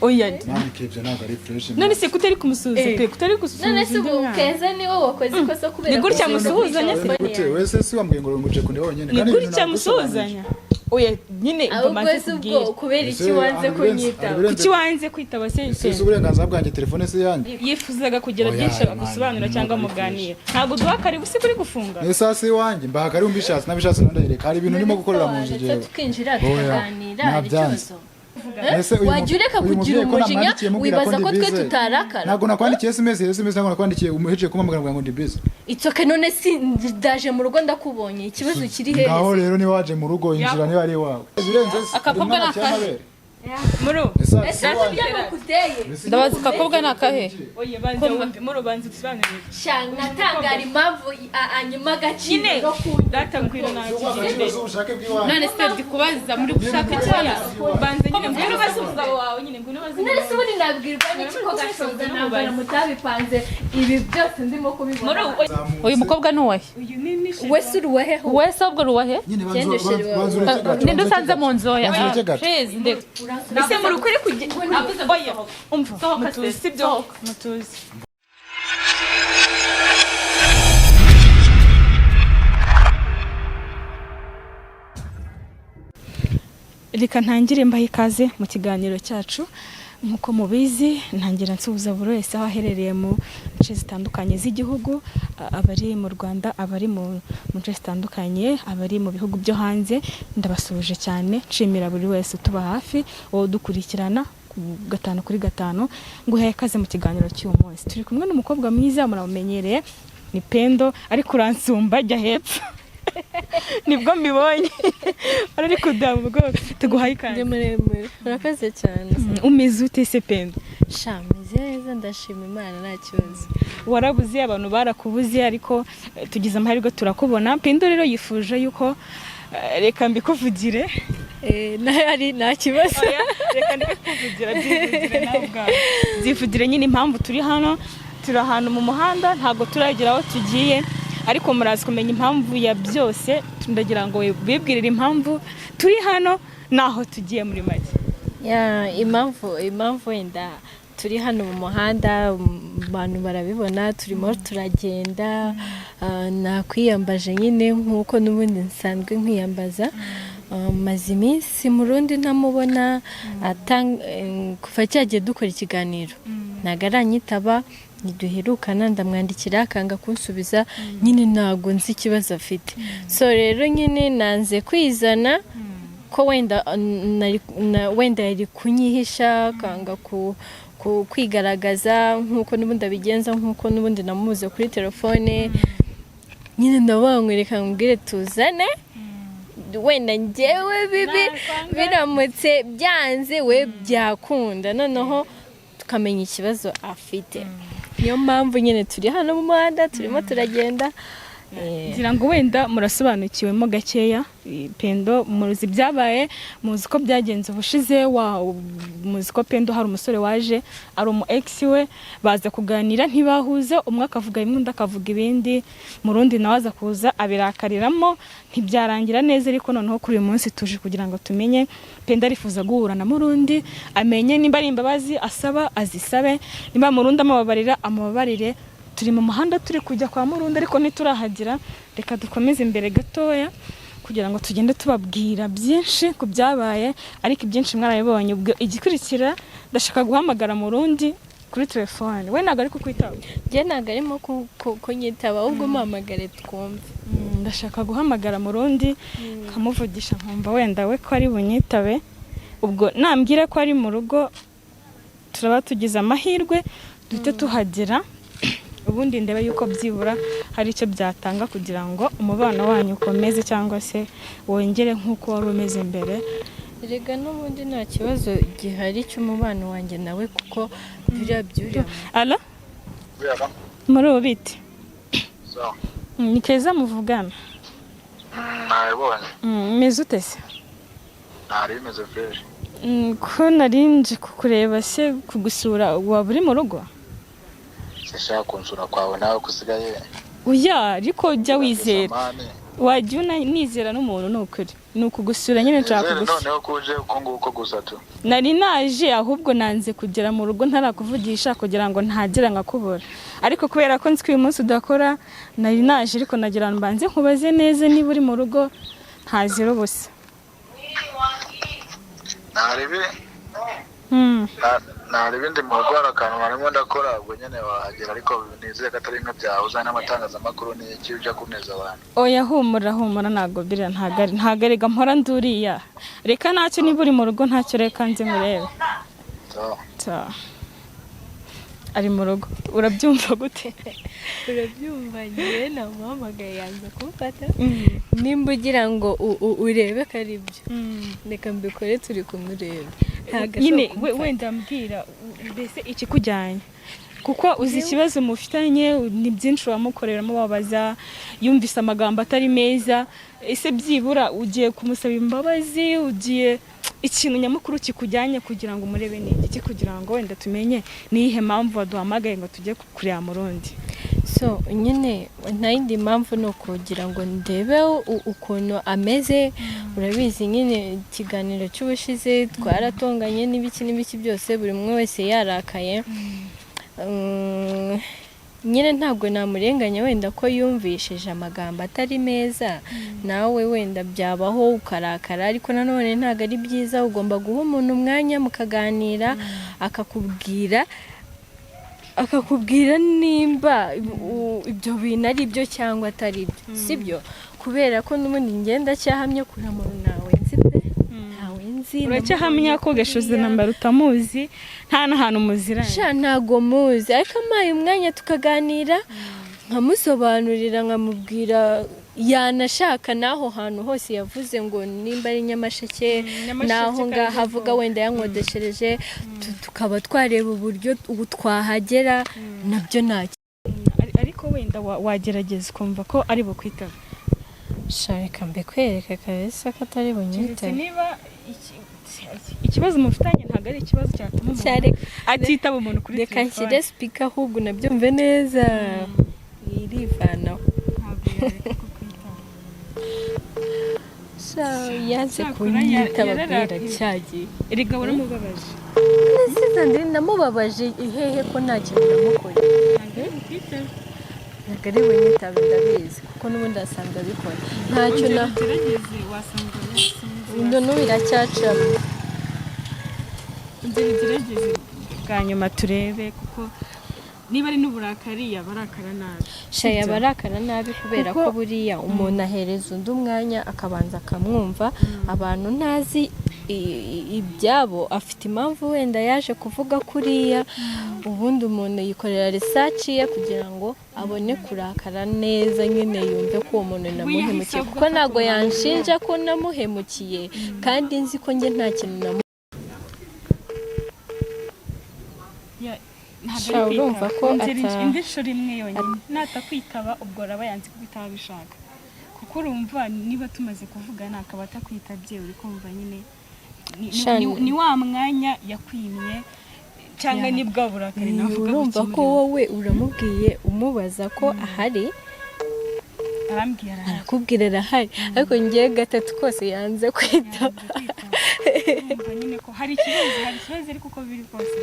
Oya. Nandika ibyo ntabwo ari fresh. None se kutari kumusuhuza pe, kutari gusuhuza None se undi ubu mwana? Keza niwe wakoze ikosa kubera Ni gutya ko musuhuzanya se? telefone Gute? yawe? Wese si wambwiye ngo nguje kundeba wenyine? Ni Kandi ibintu gutya nagusobanuriye. musuhuzanya? Oya nyine, Ahubwo mbanze se ubwo kubwira. kubera iki Ese wanze hari kunyitaba? Kuki wanze kwitaba se? Si uburenganzira bwanjye, telefone si yanjye. Yifuzaga kugira Oya, byinshi man, agusobanura cyangwa ntabwo ari muganira. Ntabwo duha karibu se kuri gufunga? Ni saa si iwanjye, mbaha karibu mbishatse, nabishatse ndayireka. Hari ibintu ndimo gukorera mu nzu Ndetse jewe. tukinjira Oya, tukaganira, hari nabyanze. ikibazo? Ese uyu Wajya ureka uyu kugira mubyeyi ko umujinya, namwandikiye mubwira wibaza ndi ko twe busy? tutarakara? Ntabwo nakwandikiye SMS, SMS ntabwo nakwandikiye, umuhejeje kumpamagara ngo ndi busy. It's okay, none si ndaje mu rugo ndakubonye, ikibazo kiri hehe Ngaho se? rero niba waje mu rugo, injira niba ari iwawe. Ibirenze se? Akakobwa Ndi umwana ni akahe? cy'amabere. Muru. Ese Ese si iwanjye? burya nukuteye? Ndabaza, akakobwa ni akahe? Oya, banza wumve muru, banza usobanurire. Sha, natangara impamvu anyima agaciro Nyine no kunyita. data, ngwino Agaciro nakigende. si ubushake bw'iwanjye. None se ndi kubaza, muri gushaka ikibazo? Banza nyine, ngwino ubaze umugabo wawe nyine, ngwino ubaze. None se ubundi nabwirwa n'iki ko Gashoza ntambara mutabipanze, ibi byose ndimo kubibona? Muru. Uyu mukobwa ni uwahe? Uyu ni Wese uruweheho? Wese ahubwo ruwahe? Nyine banza Genda ushira banza ureke gato. Ninde usanze mu nzu? Oya. Banza ureke gato. Please, ndeka. Ese muri kuri kujya? Oya, umva. Sohoka. Mutuze. Se, sibyo? sohoka. Mutuze. Reka ntangire mbahe ikaze mu kiganiro cyacu. Nk'uko mubizi, ntangira nsuhuza buri wese aho aherereye mu nce zitandukanye z'igihugu, abari mu Rwanda, abari mu nce zitandukanye, abari mu bihugu byo hanze, ndabasuhuje cyane, nshimira buri wese utuba hafi, wowe udukurikirana ku gatanu kuri gatanu. Nguhaye ikaze mu kiganiro cy'uyu munsi. Turi kumwe n'umukobwa mwiza muramumenyereye, ni Pendo, ariko uransumba, jya hepfo, nibwo mbibonye ari kudamu ubwo tuguhaye Ndi ikaze. muremure, urakoze cyane. Umeze ute se, Pendo? Sha, meze neza, ndashima Imana, nta kibazo. Warabuze, abantu barakubuze, ariko tugize amahirwe turakubona. Pendo rero yifuje yuko reka mbikuvugire. Nayo ari nta kibazo. Oya, reka ndikuvugira, byivugire nawe ubwawe, byivugire nyine impamvu turi hano. Turi ahantu mu muhanda, ntabwo turagera aho tugiye, ariko murazi kumenya impamvu ya byose. Ndagira ngo bibwirire impamvu turi hano n'aho tugiye muri make. Ya, impamvu wenda turi hano mu muhanda, abantu barabibona, turimo turagenda. Nakwiyambaje nyine nk'uko n'ubundi nsanzwe nkwiyambaza. Maze iminsi mu rundi ntamubona, kuva cyagiye dukora ikiganiro ntabwo aranyitaba, ntiduherukana, ndamwandikira akanga kunsubiza. Nyine ntabwo nzi ikibazo afite. So rero nyine nanze kwizana ko wenda wenda yari kunyihisha akanga kwigaragaza nk'uko n'ubundi abigenza, nk'uko n'ubundi namubuze kuri telefone. Nyine ndabangwereka mubwire tuzane, wenda njyewe bibi biramutse byanze, we byakunda, noneho tukamenya ikibazo afite. Niyo mpamvu nyine turi hano mu muhanda, turimo turagenda. Ngira ngo wenda murasobanukiwemo gakeya. Pendo muzi ibyabaye, muzi ko byagenze ubushize, wa muzi ko Pendo hari umusore waje ari umu ex we, baza kuganira ntibahuze, umwe akavuga bimwe undi akavuga ibindi, mu rundi nawe aza kuza abirakariramo, ntibyarangira neza. Ariko noneho kuri uyu munsi tuje kugira ngo tumenye. Pendo arifuza guhura na Murundi, amenye nimba ari imbabazi asaba azisabe, nimba Murundi amubabarira amubabarire. Turi mu muhanda, turi kujya kwa Murundi, ariko ntiturahagera. Reka dukomeze imbere gatoya kugira ngo tugende tubabwira byinshi ku byabaye, ariko ibyinshi mwarabibonye. Ubwo igikurikira, ndashaka guhamagara Murundi kuri telefone. We ntabwo ari kukwitaba. Njye ntabwo arimo kunyitaba, ahubwo muhamagare twumve. Ndashaka guhamagara Murundi nkamuvugisha, nkumva wenda we ko ari bunyitabe. Ubwo nambwira ko ari mu rugo, turaba tugize amahirwe duhite tuhagera, ubundi ndebe yuko byibura hari icyo byatanga kugira ngo umubano wanyu ukomeze cyangwa se wongere nk'uko wari umeze mbere. Erega n'ubundi nta kibazo gihari cy'umubano wanjye nawe, kuko biriya byuriya Alo? Kubera Muri ubu bite? So Ni Keza muvugana. Nabibonye. Umeze ute se? Ntari bimeze fresh. Ko nari nje kukureba se, kugusura, waba uri mu rugo? Sinshaka kunsura kwawe nawe ko usigaye Oya, ariko jya wizera. Zamani. Wajya unanizera n'umuntu, ni ukuri ni ukugusura nyine, nshaka Nizere. kugusura. Noneho ko uje uko nguko gusa tu. Nari naje, ahubwo nanze kugera mu rugo ntarakuvugisha kugira ngo ntagera nkakubura, ariko kubera ko nzi ko uyu munsi udakora, nari naje, ariko nagira ngo mbanze nkubaze neza niba uri mu rugo, ntazira ubusa. Ntaribi. Ntaribi, ndi mu rugo, hari akantu narimo ndakora, ubwo nyine wahagera, ariko nizere ko atari nka byawe uzana n'amatangazamakuru n'iki ujya kuneza abantu. Oya, humura, humura, ntabwo biriya, ntabwo ari mpora nduriya. Reka ntacyo, niba uri mu rugo ntacyo, reka nze murebe. Sawa. Ta. Ari mu rugo, urabyumva gute? Urabyumva, ngewe namuhamagaye yanze kumfata. Nimba ugira ngo urebe ko ari byo, reka mbikore turi kumureba. Ntabwo Nyine ashobora kumfata. Wenda mbwira mbese ikikujyanye, kuko uzi ikibazo mufitanye ni byinshi, wamukorera mubabaza, yumvise amagambo atari meza. Ese byibura ugiye kumusaba imbabazi? Ugiye, ikintu nyamukuru kikujyanye kugira ngo umurebe ni igiki, kugira ngo wenda tumenye niyihe mpamvu waduhamagaye ngo tujye kureba murundi? So nyine nta yindi mpamvu, ni ukugira ngo ndebe ukuntu ameze. Urabizi nyine ikiganiro cy'ubushize twaratonganye n'ibiki n'ibiki byose, buri umwe wese yarakaye. Nyine ntabwo namurenganya wenda ko yumvishije amagambo atari meza, nawe wenda byabaho ukarakara, ariko nanone ntabwo ari byiza. Ugomba guha umuntu umwanya mukaganira, akakubwira nimba ibyo bintu ari byo cyangwa atari byo, sibyo? Kubera ko n'ubundi ngenda cyahamye kuramura, nawe nzi pe, ntawe nzi. Uracyahamya ko Gashozi nambara utamuzi, nta n'ahantu muziranye? Sha, ntago muzi, ariko ampaye umwanya tukaganira, nkamusobanurira, nkamubwira, yanashaka n'aho hantu hose yavuze ngo nimba ari Nyamasheke, Nyamasheke. n'aho ngaho Karibu. Avuga wenda yankodeshereje, tukaba twareba uburyo ubu twahagera, nabyo nta Ariko wenda wagerageza ukumva ko ari bukwitaba. Sha, reka mbikwereke kabisa ko atari Keretse bunyitabe. Niba ikibazo mufitanye ntabwo ari ikibazo cyatuma umuntu atitaba umuntu kuri Reka telefone. nshyire speaker ahubwo nabyumve neza, irivanaho. Ntabwo yareka kukwitaba. Sha, yanze Cyakora kunyitaba kubera yararakaye. cyagiye. Erega waramubabaje. Nasize ndi namubabaje ihehe ko nta kintu namukoreye? Ntabwo ari bukwitabe. Ntabwo ari bunyitabe, ndabizi, kuko n'ubundi asanzwe abikora, ntacyo na Ongera ugerageze, wasanga yasinze. N'ubu iracyacamo. Ongera ugerageze bwa nyuma turebe, kuko niba ari n'uburakari yaba arakara nabi. Sha, yaba arakara nabi kubera ko buriya umuntu ahereza undi umwanya akabanza akamwumva. Abantu ntazi ibyabo, afite impamvu wenda yaje kuvuga kuriya. Ubundi umuntu yikorera research ye kugira ngo abone kurakara neza, nyine yumve ko uwo muntu namuhemukiye, kuko ntabwo yanshinja ko namuhemukiye kandi nzi ko njye nta kintu namu Ntabwo Sha, ari urumva kwitaba. ko Ongera indi nshuro imwe yonyine, natakwitaba ubwo araba yanze kukwitaba abishaka, kuko urumva niba tumaze kuvugana akaba atakwitabye, uri kumva nyine Sha, ni wa mwanya yakwimye cyangwa ni bwa burakari navuga Urumva ko bukimurimo. wowe uramubwiye, umubaza ko ahari, Arambwira arahari. Arakubwira arahari, ariko ngewe gatatu kose yanze kwitaba. Yanze kwitaba. Urumva nyine ko hari ikibazo, ariko uko biri kose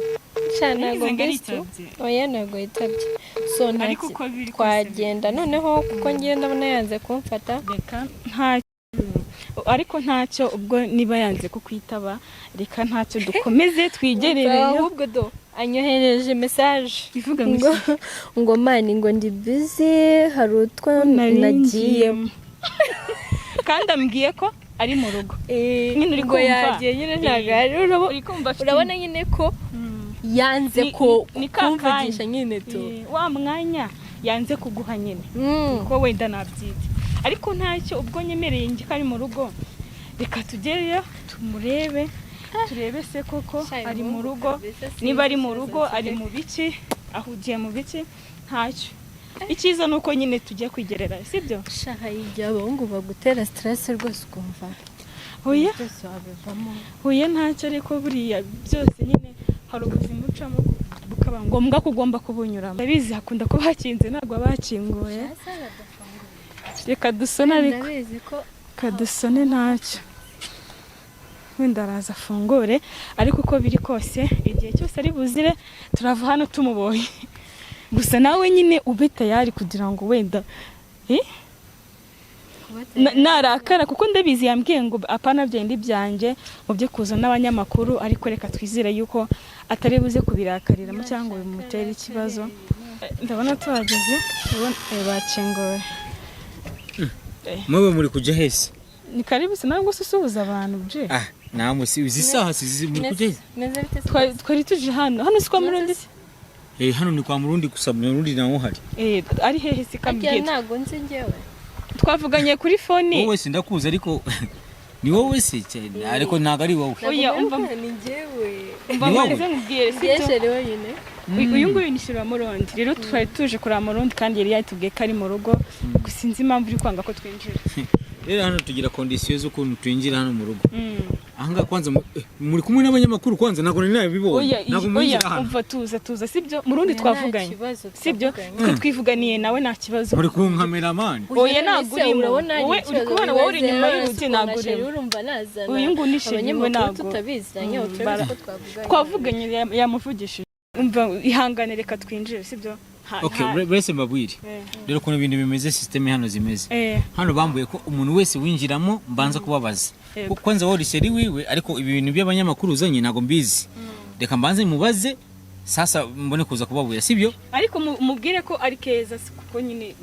Sha, ntabwo Yagize ngo mbese aritabye. Oya, ntabwo yitabye, so nta Ariko uko biri kose twagenda noneho, kuko ngewe ndabona yanze kumfata. Reka nta, ariko ntacyo, ubwo niba yanze kukwitaba, reka ntacyo, dukomeze twigerereyo. Ahubwo do anyohereje message. Ivuga ngo Ngo ngo man, ngo ndi busy, hari utwo nari nagiyemo. ngiyemo, kandi ambwiye ko ari mu rugo nyine, uri Ngo kumva? yagiye nyine, ntabwo ari Uri kumva afite urabona nyine ko yanze ko Ni ka kumvugisha kanya. nyine tu. Wa mwanya yanze kuguha nyine, ko wenda nabyita, ariko ntacyo, ubwo nyemereye njye ko ari mu rugo, reka tugereyo tumurebe, turebe se koko Sha, ari mu impamvu rugo. kabisa sinzi Niba ari mu ikibazo rugo, mfite. ari mu biki, ahugiye mu biki, ntacyo. Icyiza ni uko nyine tujya kwigerera, sibyo? Sha, hari igihe abahungu bagutera stress rwose ukumva Oya. byose wabivamo. Huye ntacyo, ariko buriya byose nyine hari ubuzima ucamo bukaba ngombwa ko ugomba kubunyuramo. Ndabizi hakunda kuba hakinze, ntabwo haba hakinguye. Reka dusone ariko. Ndabizi ko Reka dusone ntacyo. Wenda araza afungure, ariko uko biri kose igihe cyose ari buzire turava hano tumubonye. Gusa nawe nyine ube tayari kugira ngo wenda narakara, kuko ndabizi yambwiye ngo apana byenda ibyanjye mu byo kuza n'abanyamakuru, ariko reka twizere yuko atari buze kubirakariramo cyangwa ngo bimutere ikibazo. Ndabona tuhageze, ndabona bakinguye. Mwewe muri kuja hese? Ni karibu se ntabwo usuhuza abantu bje. Ah, namwe si izi saha sizi muri kuja hese? Meze bite se? Twari tuje hano, hano si kwa Murundi se? Eh, hano ni kwa Murundi, gusa Murundi nawe uhari. Ari hehe se? Harya Kambwiye ntago nzi njyewe. Twavuganye kuri foni. Wowe sindakuzi, ariko ni wowe se cyane, ariko ntabwo ari wowe. Oya, umva. Ni njyewe. Umva. Ni wowe? Mbanze nkubwire, sibyo? Njye wenyine. Uyu nguyu ni Shira Murundi. Rero twari tuje kureba Murundi kandi yari yatubwiye ko ari mu rugo, gusa sinzi impamvu uri kwanga ko twinjira. Rero hano tugira condition z'ukuntu twinjira hano mu rugo. Ahangaha kwanza muri kumwe n'abanyamakuru, kwanza ntabwo nari nabibonye. Oya. Ntabwo Oya. mwinjira hano. Umva, tuza tuza, sibyo? Murundi Oya, nta twavuganye, kibazo, sibyo? twavuganye. Twe twivuganiye nawe, nta kibazo. Muri kunkameramani. Oya, ntabwo None se urimo. urabona hari Wowe uri ikibazo? kubona, wowe uri inyuma Wibaze y'urugi, rero ntabwo na Sheri urimo. urumva nazana Uyu nguyu ni Sheri we. abanyamakuru Ntabwo tutabizanye, turabizi ko twavuganye. Twavuganye, yamuvugishije. Umva, ihangane, reka twinjire, sibyo? Okay, buretse mbabwire. Rero ukuntu ibintu bimeze, system hano zimeze. Hano bambuye ko umuntu wese winjiramo mbanza kubabaza. Yego. Kuko kwanza wowe uri chéri wiwe, ariko ibi bintu by'abanyamakuru uzanye ntabwo mbizi. Reka mbanze mubaze sasa mbone kuza kubabwira, sibyo? Ariko mubwire ko ari Keza si kuko nyine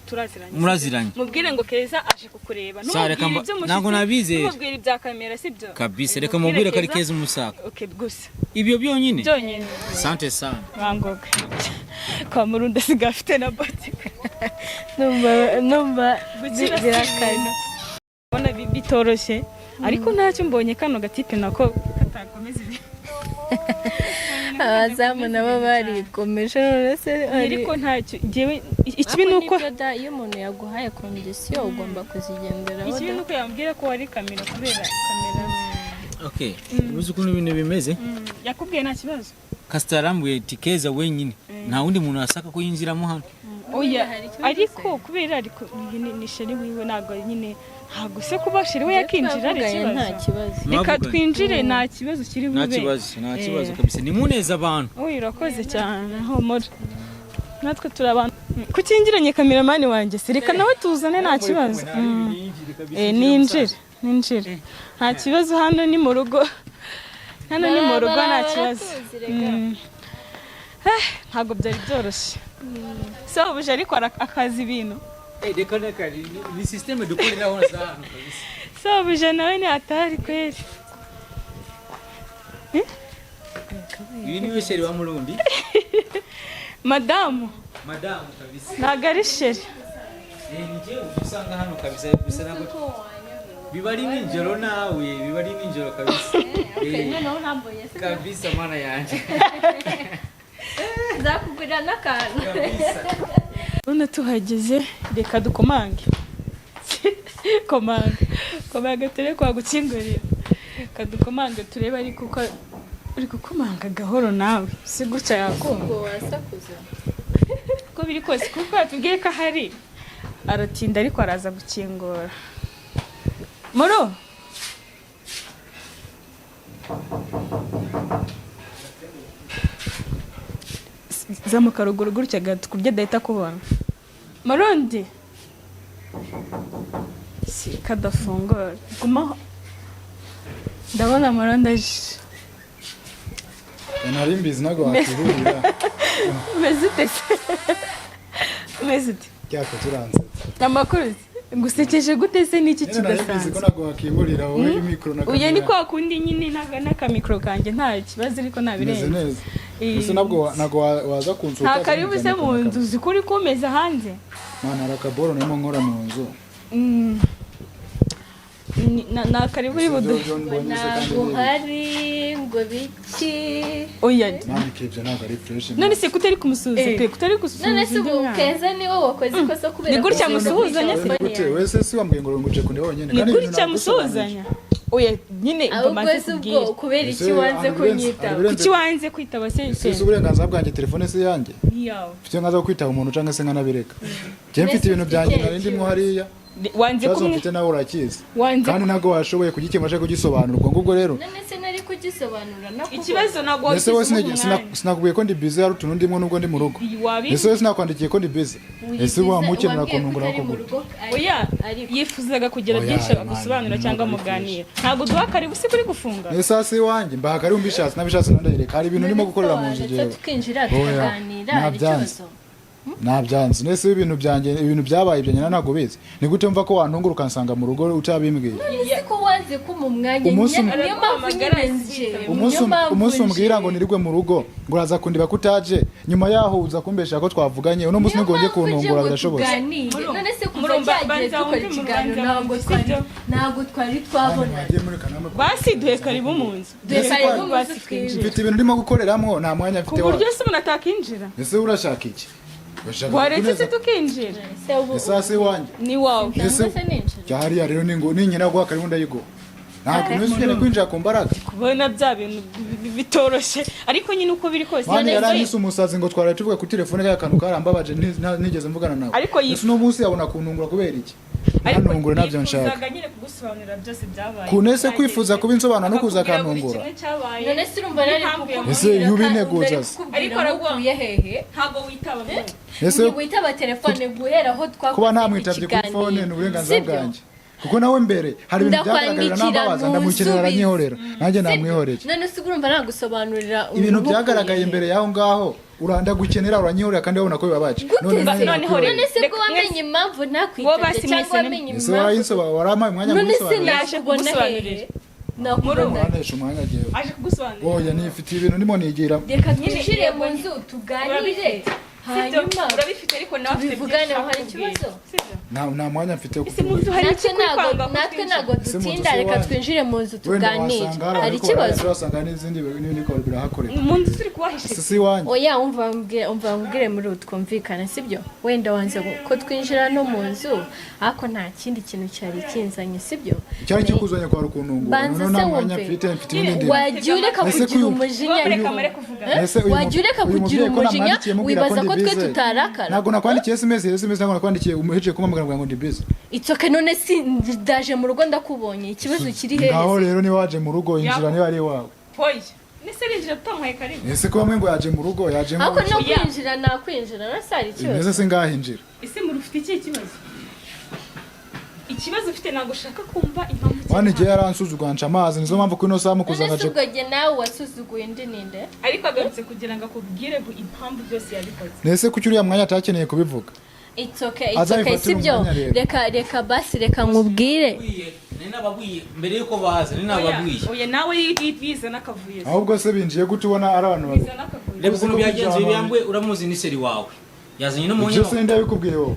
turaziranye. Muraziranye. Mubwire ngo Keza aje kukureba. Sa, reka Ntumubwire iby'umushyitsi, ntabwo nabizera. ntumubwire ibya kamera, sibyo? Kabisa, reka mubwire ko ari Keza umusaka. Okay, gusa. Ibyo byonyine. Byonyine. Sante sana. Bangoga kwa Murundi asigaye afite na botike. Numva Gukira si birakaze. ibintu. Ubona bitoroshye, ariko ntacyo, mbonye kano gatipe nako katakomeza ibi. Abazamu nabo barikomeje, none se Ariko ntacyo, njyewe ikibi ni uko Ariko nibyo da, iyo umuntu yaguhaye condition ugomba kuzigenderaho ikibi da. ni uko yambwira ko wari kamera kubera kamera. Okay, uzi ukuntu ibintu bimeze? Yakubwiye nta kibazo? Kasita yarambuye ati Keza wenyine. Nta wundi muntu wasaka ko yinjiramo hano. Oya. Hari ikibazo? Ariko kubera ariko ni chéri wiwe, ntabwo nyine, ntabwo se kuba chéri we yakinjira ari Twavuganye, nta ikibazo? kibazo. Reka Mwavuganye. twinjire, nta kibazo kiri Nta bube. kibazo, nta kibazo kabisa. Nimuneza abantu. Uyu urakoze cyane, humura, natwe turi abantu. Kuki cameraman wanjye se? Reka nawe tuzane, nta kibazo. Ninjire, ninjire, nta kibazo, hano ni mu rugo, hano ni mu rugo, nta kibazo. Baratuzi rega. Ntabwo byari byoroshye sobuje, ariko akazi ibintu. Eh, reka reka ni system dukoreraho za hano kabisa. Sobuje nawe ni atari kweri. Uyu niwe chéri wa Murundi. Madamu. Madamu kabisa. Ntabwo ari chéri. Eh, ni jewe usanga hano kabisa, gusa ntabwo biba ari nijoro, nawe biba ari nijoro kabisa. Eh, Noneho urambonye se? Kabisa, mana yanjye. Nzakugurira n'akantu. Kabisa. Urabona tuhageze, reka dukomange. Komanga, komanga turebe kwa gukingurira. Reka dukomange turebe, ariko uko uri gukomanga gahoro nawe si gutya yakumva. Ubwo wasakuza. Uko biri kose, kuko yatubwiye ko ahari, aratinda ariko araza gukingura. Muro, zamuka ruguru gutya gato ku buryo adahita akubona. Murundi si kadafungura, gumaho, ndabona Murundi aje. Nari mbizi ntabwo wakwihurira. Umeze ute se? Umeze ute? Byaka turansetsa. Amakuru se? Ngusekeje gute se? N'iki Nyine nari mbizi ko kidasanzwe? ntabwo wakwihurira wowe mikoro na Uyu ni kamera. kwa kundi nyine n'akamikoro kanjye nta kibazo, ariko Meze ntabirenze. neza. Gusa ntabwo waza kunsuka. Nta karibu se mu nzu, uzi ko uri kumeza hanze. Mana, hari akaboro narimo nkora mu nzu. Nta karibu uri buduhe. Ibyo mbonye se kandi Ntabwo uhari ngo biki? Oya. Nandika ibyo ntabwo ari fresh. None se kutari kumusuhuza pe, kutari gusuhuza None se undi ubu mwana? Keza niwe wakoze ikosa kubera Ni gutya ko musuhuzanya se? Ni gute wese si wambwiye ngo nguje kundeba wenyine? Ni Kandi ibintu gutya nagusobanuriye. musuhuzanya. Oya, nyine Ahubwo bamaze se ubwo kubwira. kubera Ese iki wanze hari ibirenze- kunyitaba? hari ibirenze- Kuki wanze kwitaba se? Ese si uburenganzira bwanjye? Telefone si yanjye? Ntiyawe. Mfite nkaza kwitaba umuntu cyangwa se nkanabireka. Njye mfite ibintu byanjye nari ndimo hariya. Wanze Ikibazo kumwe mfite nawe urakizi, wanze kandi ntabwo washoboye kugikemura cyangwa kugisobanura, ubwo ngubwo rero. None se nari kugisobanura nakubona? Ikibazo ntabwo Ese wowe wabigize umwanya. sinakubwiye ko ndi busy, hari utuntu ndimo nubwo ndi mu rugo? Wabi Ese wowe sinakwandikiye ko ndi busy? Ese wamukemura kuntungura Wambwiye ko ko utari mu gute? rugo, Oya, ariko yifuzaga kugira Oya, byinshi man, agusobanura cyangwa ntabwo muganira. Ntabwo duha karibu, si kuri gufunga. Ese hasi iwanjye mbaha karibu mbishatse, nabishatse ndayireka. Hari ibintu ndimo gukorera mu nzu Waretse jewe. tukinjira Oya, tukaganira, hari ntabyanze. ikibazo? Ntabyanze. Nese ibintu byanjye, ibintu byabaye ibyo nyina ntabwo bizi? Ni gute mva ko wantungura ukansanga mu rugo utabimbwiye? None ko wanze ko mu mwanya Umunsi niyo mpamvu nyine nje. Umunsi Niyo mpamvu umunsi umbwira nje. ngo nirigwe mu rugo, ngo uraza kundiba kutaje, nyuma yaho uza kumbesha ko twavuganye. Uno munsi Niyo nibwo wongeye mpamvu nje kuntungura, ngo birashobotse? tuganire. None se kuva Murumva, cyagiye banza dukora wumve mu ikiganiro, rubanza ntabwo wumve, twari sibyo? ntabwo twari twabona. Mwagiye muri Kanama. Basi duhe karibu mu nzu. Duhe Ese karibu mu basi nzu twinjire. Mfite ibintu ndimo gukoreramo, nta mwanya Ku mfite buryo wacu. se umuntu atakinjira? Ese urashaka iki? Urashaka Waretse se kuneza- tukinjira? Se ubu Ese hasi iwanjye Ni wawe. Ese cyangwa se ninjira? Cyahariya rero ni ngo ninkena guha karibu ndayiguha. Ntabwo nese ukeneye kwinjira ku mbaraga. Kubona bya bintu bitoroshye, ariko nyine uko biri kose Mani none se- yaranyise umusazi ngo twaraye tuvuga kuri telefone, kaya kantu karambabaje, ntigeze mvugana nawe. Ariko Ese uno munsi yabona kuntungura kubera iki? Ariko Ntantungure, ntabyo nshaka. yifuzaga nyine kugusobanurira byose byabaye. Kunese kwifuza kubinsobanura no kuza Akakubwira buri akantungura. kimwe cyabaye. None se urumva nari N'impamvu kukubwira Ese iyo ubineguza nari se? kukubwira Ariko araguha- nkukuye hehe? Ntabwo witaba mwe. Ese Witaba telefone guhera aho twakoze kuba ntamwitabye kuri ikiganiro. phone ni uburenganzira Sibyo? bwanjye, kuko nawe mbere hari ibintu byagaragarira Ndakwandikira nambabaza, ndamukenera ntusubize. aranyihorera, nanjye Sibyo? namwihoreye. None se urumva nagusobanurira Ibintu nkukuye byagaragaye hehe? imbere y'aho ngaho, urandagukenera uranyihorera, kandi wabona ko bibabaje. Gute nanjye se? Noneho nakwihorera. None se Reka ko wamenye impamvu Wowe ntakwitabye basi cyangwa mwese wamenye Ese impamvu? warayisobanura, warampaye umwanya None se ngusobanurira? Yaje nakubona kugusobanurira. hehe? Nakubona hehe? Wanesha umwanya jewe. Aje kugusobanurira. Oya, nifitiye ibintu ndimo nigira. Reka twinjire mu nzu tuganire, Sibyo, hanyuma urabifite, ariko nawe afite tubivuganeho, byinshi hari akubwira. ikibazo? Sibyo? Nta mwanya mfite wo Ese mu nzu hari Natwe iki ntabwo kwanga ko natwe twinjira? ntabwo Ese mu nzu dutinda, si reka iwanyu? twinjire mu nzu Wenda tuganire, wasanga hari hari ariko ikibazo? wasanga n'izindi n'ibindi bikorwa birahakorerwa. Mu nzu turi kubahisha. Si iwanyu. Oya, umva mbwire, umva mbwire, muri ubu twumvikane, sibyo? Wenda wanze ko twinjira no mu nzu, ariko nta kindi kintu cyari kinzanye, sibyo? Cyari kikuzanye kwa rukuntungura. Banza Noneho nta se mwanya wumve. mfite, mfite ibindi ndimo. Wagiye ureka Ese kugira kuyu- umujinya? Reka mare kuvuga. Ese uyu Wagiye ureka uyu kugira mubyeyi ko umujinya, namwandikiye mubwira ko wibaza ndi ko twe busy? tutarakara? Ntabwo nakwandikiye SMS, SMS ntabwo nakwandikiye, umuhejeje kumpamagara ngo ndi busy. It's okay, none si ndaje mu rugo ndakubonye, ikibazo kiri Ngaho hehe? rero niba waje mu rugo, injira niba ari iwawe. Oya, nese rinjira tutamuhaye karibu. Ese ko bamwe ngo yaje mu rugo, yaje mu Ariko no Oya. kwinjira nakwinjira, nase hari ikibazo? Ese singahinjira. Ese muri ufite ikihe kibazo? Ikibazo ufite, ntabwo ushaka kumva impamvu. Wani igihe yaransuzugura nca amazi, nizo mpamvu kuri ino saha mukuza None se ngaje. ubwo jye nawe wasuzuguye undi ninde? Ariko agarutse kugira ngo akubwire ngo impamvu byose yabikoze. Nese kuki uriya mwanya atakeneye kubivuga? It's okay, it's okay, Azabifatire sibyo? umwanya rero. Reka basi, reka nkubwire. Nari nababwiye mbere yuko baza, nari nababwiye. Oya, nawe bizana akavuyo. Ahubwo se binjiye gute ubona ari abantu babiri? Bizana akavuyo. Reba ukuntu byagenze, byambwe uramuzi ni seri wawe yazanye Ibyo n'umunyamakuru. se ndabikubwiye wowe?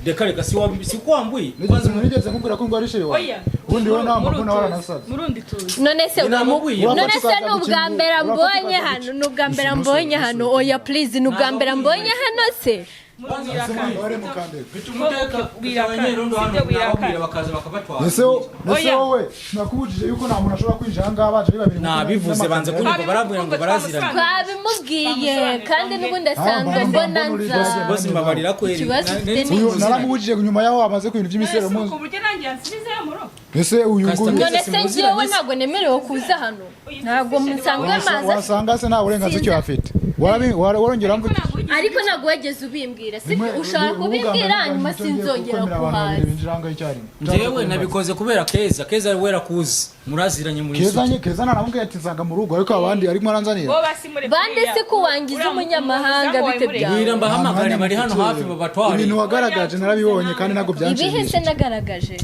Reka reka, si wa si ko wambuye. Nigeze nigeze nkubwira ko ngo ari sheri wawe? Oya. Ubundi wowe nta makuru nawe Murundi waranasabye. Murundi tuzi. None se Ni namubwiye. none se Urafata ni ubwa ukaza mbere gukinga- mbonye urafata hano? Ni ubwa mbere Umusore, mbonye umusore. hano? Oya please, ni ubwa mbere mbonye hano se? Murundi Ese irakara. mwari mukandega. Mfite umuteka Wirakara. abanyerondo hano, Sibyo, wirakara. nababwira bakaza bakabatwara. Ese ese Oya. wowe sinakubujije yuko nta muntu ashobora kwinjira aha ngaha baje ari babiri? Nabivuze, banze kunyumva, barambwira ngo baraziranye. Twabimubwiye kandi n'ubundi asanzwe Ah, mbona mbona uri nza. bose. Bose mbabarira kweri. Ikibazo ufite ni Uyu naramubujije nyuma yaho amaze ku bintu by'imisero Ese muzi. ku buryo nanjye yansubizayo mu rugo. Ese uyu nguyu None se Simuziranye njyewe se. ntabwo nemerewe kuza hano? Ntabwo musanzwe mazi. Wasanga se nta burenganzira icyo afite. Warongera Ariko wamvuga. ntabwo wigeze Ariko ntabwo wageze ubimbwira, sibyo? Ushobora kubimbwira hanyuma sinzongera kuhaza. Njyewe nabikoze kubera Keza. Keza wera kuzi muraziranye muri Keza inshuti. nye Keza naramubwiye ati nsanga mu rugo, ariko abandi arimo aranzanira. Bo basi mureke. Bande se ko wangiza umunyamahanga, bite byawe? Bwira mbahamagare, Nta bari hano mwanya hafi mfite. babatware. Ibintu wagaragaje narabibonye kandi ntabwo Ibihe se byanshimishije. nagaragaje?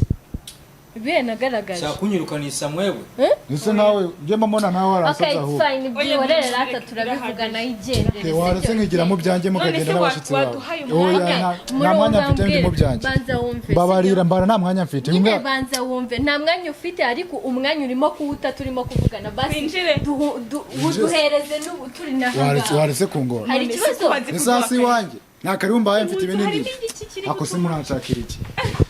Ibihe nagaragaje? Shaka kunyirukanisa mwewe. Ese nawe njye mbona nawe Okay, waransaza it's ahubwo. fine, byihorere rata, turabivugana igendere. Waretse nkigira mu byanjye mukagenda None se n'abashyitsi bawe. waduhaye umwanya? Oya, nta mwanya mfite, ndi mu byanjye. Banza wumve, Mbabarira, sibyo? mbara nta mwanya mfite. Nyine Mbwa- banza wumve, nta mwanya ufite, ariko umwanya urimo kuwuta turimo kuvugana basi. Twinjire. Uduhereze n'ubu turi Waretse nahangaha. waretse kungora. Hari ikibazo? Ese hasi iwanjye nta karibu mbaye, mfite ibindi Harimo ndiye. igiki kiri Ako se muranshakira iki?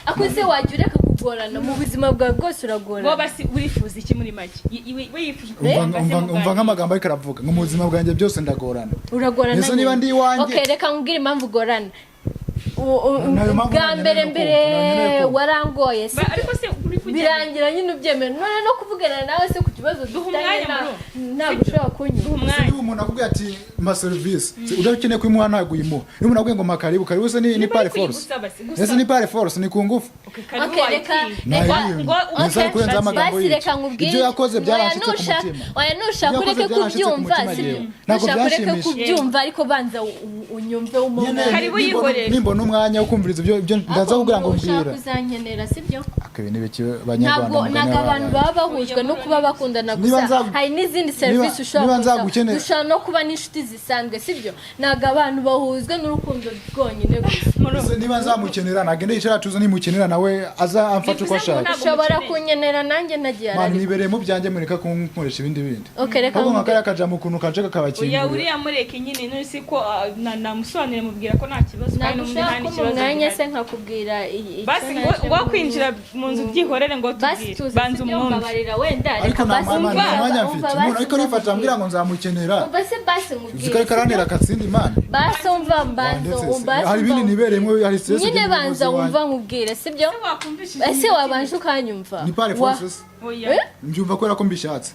Ako se wajya ureka kugorana mu buzima bwawe bwose, uragorana. Wowe basi urifuza iki muri make? We yifuje Umva nk'amagambo ariko aravuga ngo mu buzima bwanjye byose ndagorana. Uragorana Ese niba nyine. ndi iwanjye? Okay, reka nkubwire impamvu ugorana. Nayo mpamvu Bwa nanjye mbere nkeneye mbere kumva, nkeneye kumva. warangoye, si Ariko se urifuza birangira nyine ubyemera. None no kuvugana nawe se ku kibazo Duha dufitanye umwanya, bro. ntabwo ushobora kunyura. Duha umwanya. Niba umuntu akubwiye ati mpa serivisi, udakeneye kuyimuha ntabwo uyimuha. Niba umuntu akubwiye ngo mpa karibu, karibu se ni Niba par ari force? kuyigusaba se, gusaba. Ese ni par force, ni ku ngufu? Okay, karibu. Okay, reka Wayikwiye. reka Ngo- Ese ari kurenzaho amagambo Basi yica. reka nkubwire. Ibyo yakoze Oya, byaranshitse ku mutima. Oya, nushaka Ibyo ureke yakoze byaranshitse ku kubyumva, mutima sibyo? yewe. Ntabwo Nushaka ureke byanshimishije. kubyumva, ariko banza unyumve Nyine umwe. Karibu yihorere. Nimbona umwanya wo kumviriza ibyo ndaza kugira ngo Ushaka mbwira. uzankenera, sibyo? Aka ibi ni biki banyarwanda? Ntabwo Mugani ntabwo abantu w'abana. baba bahujwe no kuba bakundana Niba gusa, hari n'izindi serivisi ushobora niba kuza. nzagukenera- Dushobora no kuba n'inshuti zisanzwe, sibyo? Ntabwo abantu bahuzwe n'urukundo rwonyine gusa. Ese niba nzamukenera nagende yicara atuze, nimukenera nawe aza amfate uko Bivuze ngo ashaka. ntabwo Ushobora umukeneye. kunkenera nanjye nagiye Mani ararira. nibereye mu byanjye, mureka kunkoresha ibindi bindi. Okay, reka Ahubwo nka nkubwire. kariya kajambo ukuntu kaje Oya, kakabakingurira. uriya mureke nyine. None si ko namusobanurire, mubwira ko nta kibazo kandi Ntabwo n'ubundi ushobora nta kumpa n'ikibazo umwanya gihari. se nkakubwira icyo Basi ngo naje ngo kwinjira mu nzu byihorere, ngo Basi tubwire, tuzi, banza sibyo? umwumve. Mbabarira wenda, Ariko reka nta basi mwanya, nta umva, mwanya umva, mfite. basi Umuntu ariko arifata ambwira ngo nzamukenera. Umva se basi Uzi nkubwire, ko ariko arantera akatsinda imana. Basi umva, mbanza Ndetse se, basi hari umva ibindi nibereyemo, hari stress nyine, ugenda banza umuzi wumva wanjye. nkubwire, sibyo? Wakumvishije? Ese wabanje ukanyumva? Ni par force se? Oya. Eh? Mbyumva kubera ko mbishatse.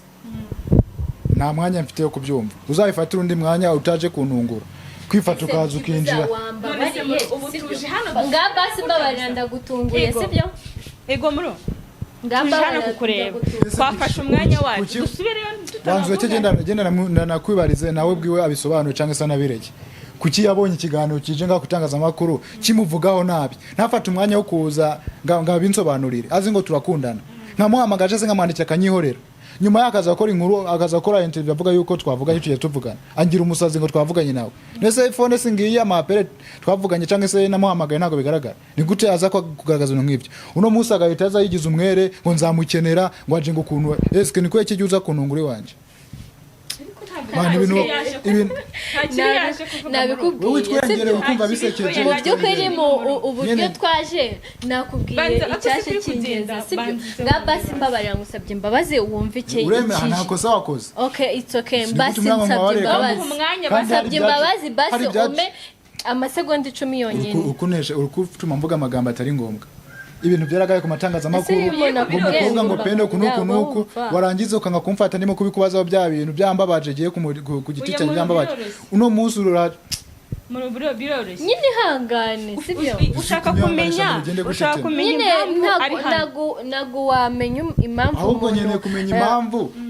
Nta mwanya mfite wo kubyumva. Uzabifatira undi mwanya utaje kuntungura. Kwifata ukaza ukinjira. None se ubu tuje hano Nga basi mbabarira, ndagutunguye, Yego. sibyo? Ego muro, Nga tuje hano mbabarira, kukureba. ndagutunguye. Twafashe umwanya wacu. Dusubireyo Banza ureke tutanavugana. genda genda nakwibarize nawe bwiwe abisobanure cyangwa se anabireke. Kuki yabonye ikiganiro kije ngaho kutangazamakuru kimuvugaho nabi, ntafate umwanya wo kuza ngo abinsobanurire, azi ngo turakundana? Nkamuhamagaje se, nkamwandikira akanyihorera, nyuma yaho akaza gukora inkuru, akaza gukora interview avuga yuko twavuganye, tugiye tuvugana, angira umusazi ngo twavuganye nawe. Nese phone se ngiyi amapere twavuganye cyangwa se namuhamagaye ntabwo bigaragara? Ni gute aza kugaragaza ibintu nk'ibyo uno munsi agahita aza yigize umwere ngo nzamukenera, ngo aje ngo ukuntu eske ni kubera iki uza kuntungura iwanjye? Man, ibintu ibintu Nta kibi yaje kuvuga muro. Wowe Nabikubwiye, witwengereye sibyo? ukumva bisekeje. Mu by'ukuri mu uburyo Nyine. twaje nakubwiye Banza, ako icyaje si kuri kingenza, kugenda, sibyo? banza. Nga basi mbabarira, ngusabye imbabazi, wumve icyo Uremera nta ikije. kosa wakoze. Okay, it's okay. Sinigute Basi umwanya nsabye mwabarire kandi- imbabazi. Umwanya kandi hari Nsabye imbabazi basi, hari ibyacu- ume amasegonda 10 yonyine. Ukunesha uri gutuma mvuga amagambo atari ngombwa. Ibintu byaragaye ku matangazamakuru Ese iyo umuntu ngo akubwiye umukobwa ngo ngo pendo kunuku nuku, wumva. warangiza ukanga kumfata ndimo kubikubazaho bya bintu byambabaje giye ku giti Oya, cyanjye mu byambabaje. biroroshye. Uno munsi urura Muro biroroshye. Nyine ihangane, sibyo? Ushaka Uzi kumenya, ngo ugende ushaka gutete. kumenya Nyine impamvu ari ntabwo hano. ntabwo wamenya impamvu Ahubwo umuntu nkeneye kumenya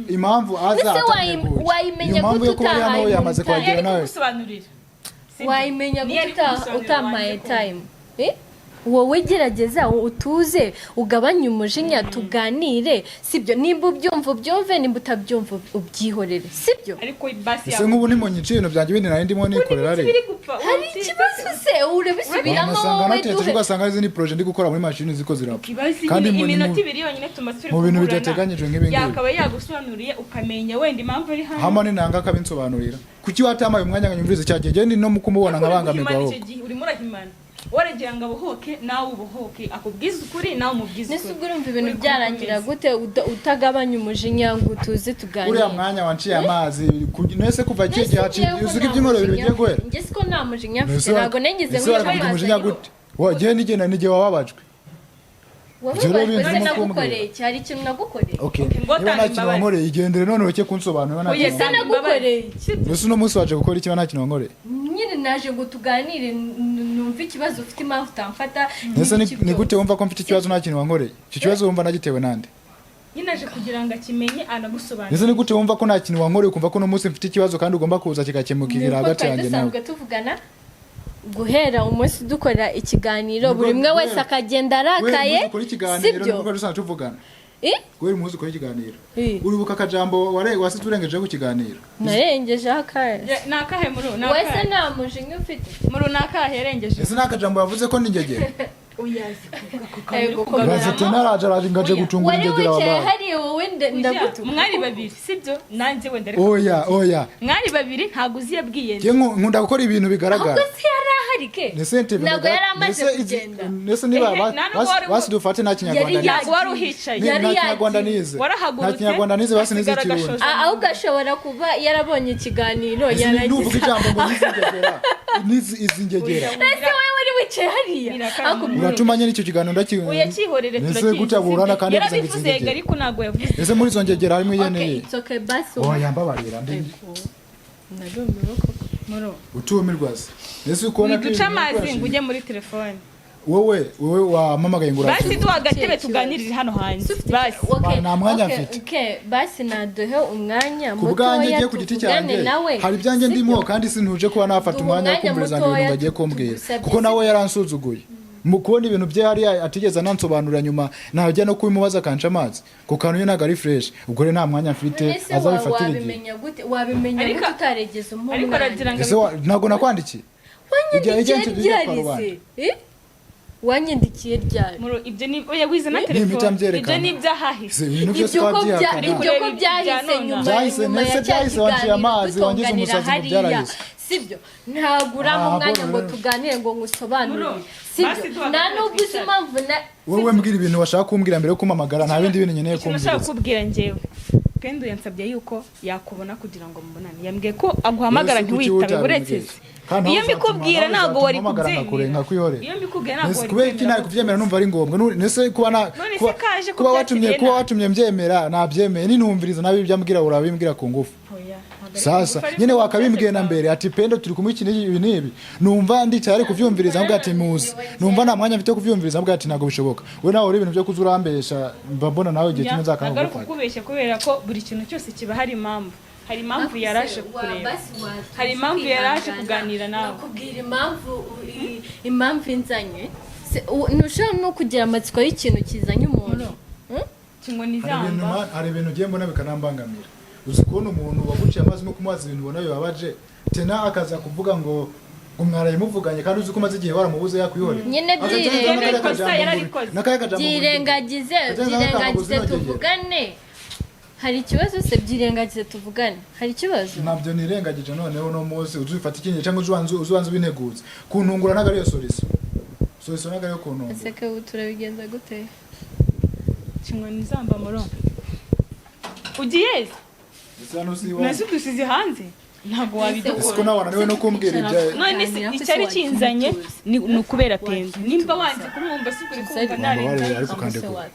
impamvu aza Ese atanteguje. wayimenya Iyo mpamvu gute yo kuba ari hano utahaye yamaze umuntu kuhagera Yari nawe. kugusobanurira. Sibyo? Wayimenya Niyo gute ari kugusobanurira utampaye wanze kumva. time? Eh? Wowe gerageza utuze, ugabanye umujinya, tuganire, sibyo? Nimba ubyumva ubyumve, nimba utabyumva ubyihorere, sibyo? Ariko basi Ese nk'ubu nimunyica ibintu byanjye bindi nari ndimo nikorera ari biri gupfa. Hari ikibazo se? Urabisubiramo Wanasanga wowe natekereje, duhe ugasanga hari izindi projet ndi gukora muri mashini ziko zirapfa. Ibaze Kandi nyine iminota 2 yonyine tumaze turi mu bintu kuburana. bidateganyijwe nk'ibi ngibi. Yakaba yagusobanuriye ukamenya wenda impamvu ari hano. Hama ninanga akabinsobanurira. Kuki watamaye umwanya ngo nyumvirize cya gihe? Njye no mu kumubona nkabangamirwa Urimo ahubwo. icyo gihe urimo urahimana, waragira ngo abohoke nawe ubohoke, akubwize ukuri nawe umubwize Nese ukuri. ubwo urumva ibintu Uri byarangira kumukomeza. gute utagabanya umujinya ngo utuze tuganire? Uriya mwanya wanciye amazi nese kuva kigihe Nese haciye njyewe ko uzi ko nta ibyumweru 2 mujinya bigiye guhera. Njye siko nta mujinya mfite, Nese ntabwo nigeze ese warakugira umujinya gute? Wagiye nigenda n'igihe wababajwe. Wababajwe Ibyo rero se bintu nagukoreye iki? Hari ikintu nagukoreye? Okay, Okay, ngo niba tanga nta kintu imbabazi. wankoreye igendere none ureke kunsobanurira nta Oya, kintu Ese wankoreye. nagukoreye iki? Mbese uno munsi waje gukora iki niba nta kintu wankoreye? Nyine naje ngo tuganire, numve ikibazo ufite, impamvu utamfata Mbese n'ibiki ni byose. gute wumva ko mfite ikibazo nta kintu wankoreye? Icyo kibazo wumva nagitewe nande? Nyine aje kugira ngo akimenye anagusobanurire. Mbese ni gute wumva ko nta kintu wankoreye, ukumva ko uno munsi mfite ikibazo kandi ugomba kuza kigakemukira Nuko hagati twari yanjye nawe? dusanzwe tuvugana guhera umunsi dukora ikiganiro, Nibwo buri umwe wese akagenda Guhera arakaye, umunsi ukora ikiganiro sibyo? nibwo dusanzwe tuvugana. Eh? Guhera umunsi ukora ikiganiro. Eh. Uribuka akajambo wasize urengejeho ku kiganiro? Narengejeho akahe? Ya, ni akahe muro? Ni Wese akahe nta mujinya ufite. Muro, ni akahe yarengeje? Ese ni akajambo yavuze ko ni ingegera? Oya, Ego, ko Uraze naraje araje ngaje Oya. gutungura Wari ingegera wicaye wabaye. hariya wowe ndagutuka. Mwari babiri, sibyo? Nanjye wenda ariko Oya, oya. mwari babiri, ntabwo uzi yabwiye nde. Njye nkunda gukora ibintu bigaragara. Ahubwo si yari ahari ke? Nese interview Ntabwo yari amaze nese kugenda. Nese niba Ehe, nta nubwo wari basi dufate nta kinyarwanda Yari nize. Ntabwo wari uhicaye. Yari Nta kinyarwanda yagiye. nize. Warahagurutse, Nta kinyarwanda nize, basi nize hasigara ikirundi. agashoza. Ahubwo ashobora kuba yarabonye ikiganiro Ese nuvuga yarangiza. ijambo ngo nizi ngegera, nizi izi ngegera. Ese wowe wari wicaye hariya? Birakara. Akubwira. Uratuma nyine icyo kiganiro ndaki Oya, cyihorere. Nese Turakizi. gutya burana kandi yavuze ngo izi Yarabivuze yego, ngegera. ariko ntabwo yavuze. Ese muri izo ngegera harimo Okay, iyeneye? it's okay, basi. Oya, mbabarira ndi Narumiwe koko. Muro, utumirwa se. Ese ukubona ko widuca ibintu amazi bikoresha- ngo ujye muri telefone. Wowe wampamagaye ngo Basi urakire. duha agatebe tuganirire hano hanze basi. Okay, Nta mwanya okay, mfite. okay, basi naduhe umwanya Ku bwanjye mutoya ngiye ku giti tuvugane cyanjye nawe. hari ibyanjye Sibyo? ndimo, kandi sintuje kuba nafata Duha umwanya wo umwanya kumviriza mutoya ibintu bagiye kumbwira, tugusabye. kuko nawe yaransuzuguye mu kubona ibintu bye hariya atigeze anansobanurira, nyuma najya no kubimubaza akanca amazi ku kantu. Ye ntabwo ari fresh. Ubwo rero nta mwanya mfite, None se azabifatira igihe. wabimenya gute? Wabimenya Ariko- gute utaregeza umuha Ariko umwanya? aragira ngo Ese ntabwo nakwandikiye? Wanyandikiye Igihe icyo ryari kwa se? rubanda. Eh? Wanyandikiye ryari? Muro, ibyo ni oya, wize na Ni telefone. impita mbyerekana. Ibyo ni iby'ahahise. Se, ibintu byose Ibyo ko twabyihakana. ibyo ko Kureba byahise ibya none. nyuma Byahise, nyuma ya nese cya byahise, wanciye kiganiro amazi, wangize dutonganira umusazi ngo hariya, byarahise. sibyo? Ntabwo urampa Ah, umwanya ngo bro. tuganire ngo ngusobanurire, Bro, sibyo? basi duhagarare Nta nubwo uzi twicare. impamvu na Wowe mbwira ibintu washaka kumbwira mbere yo kumpamagara, nta bindi bintu nkeneye Ikintu nashaka kumviriza. kukubwira njyewe, Pendo yansabye yuko yakubona kugira ngo mubonane. Yambwiye ko aguhamagara Ese kuki ntiwitabe utabimbwiye? buretse se. Kandi Iyo nawe uzatuma- mbikubwira nawe ntabwo wari uzatuma umpamagara nkakure, kubyemera. nkakwihorera. Iyo mbikubwira ntabwo Nese wari kubera iki kwemera. nawe kubyemera numva ari ngombwa? Nese kuba na None se kuba, kaje kuba watumye kubyakiriye kuba nabi. watumye mbyemera, nabyemeye, nintumviriza nabi ibyo ambwira urabimbwira ku ngufu. Oya, ntabwo ari Sasa kugufa, ariko nyine wakabimbwiye na bwawe. mbere ati Pendo turi kumwe iki n'ibi ibi n'ibi, numva ndicaye ari kuvyumviriza mbwa ati muzi, numva nta mwanya mfite wo kuvyumviriza mbwa ati ntabwo bishoboka. We nawe uri ibintu byo kuza urambesha, mba mbona nawe igihe kimwe Ntabwo ari nzakangufata. ukukubeshya, kubera ko buri kintu cyose kiba hari impamvu. Hari impamvu yaraje kukureba, hari impamvu yaraje kuganira nawe. Nakubwira impamvu impamvu inzanye. Ntushobora no kugira amatsiko y'ikintu kizanye umuntu. Kingo ni Hari ibintu zamba. hari ibintu ugiye mbona bikanambangamira. Uzi kubona umuntu waguciye amazi no kumubaza ibintu ubona bibabaje, tena akaza kuvuga ngo mwaraye muvuganye, kandi uzi ko umaze igihe waramubuze yakwihorera. Nyine Akaca yumva n'akariya Yararikoze, kajambo ngo- yararikoze. n'akariya kajambo ngo- Byirengagize. Kagenza nk'akantu Byirengagize kuzina. tuvugane. Hari ikibazo se? Byirengagize tuvugane. Hari ikibazo? Ntabyo nirengagije. Noneho uno munsi uzifata ikindi cyangwa uzubanza ubinteguze. Kuntungura ntabwo ariyo solution, ntabwo ariyo kuntungura. Ese ko ubu turabigenza gute? Kingo ni zamba. Muro, ugiye se? Ese hano si iwawe? Nasi dusize hanze, ntabwo Ese ko wabidukora. nawe wananiwe no kumbwira ibya None se icyari kinzanye ni ukubera Pendo. Nimba wanze kumwumva, si ukuri kumva. Wambabarire, Narenza. ariko ukandekura.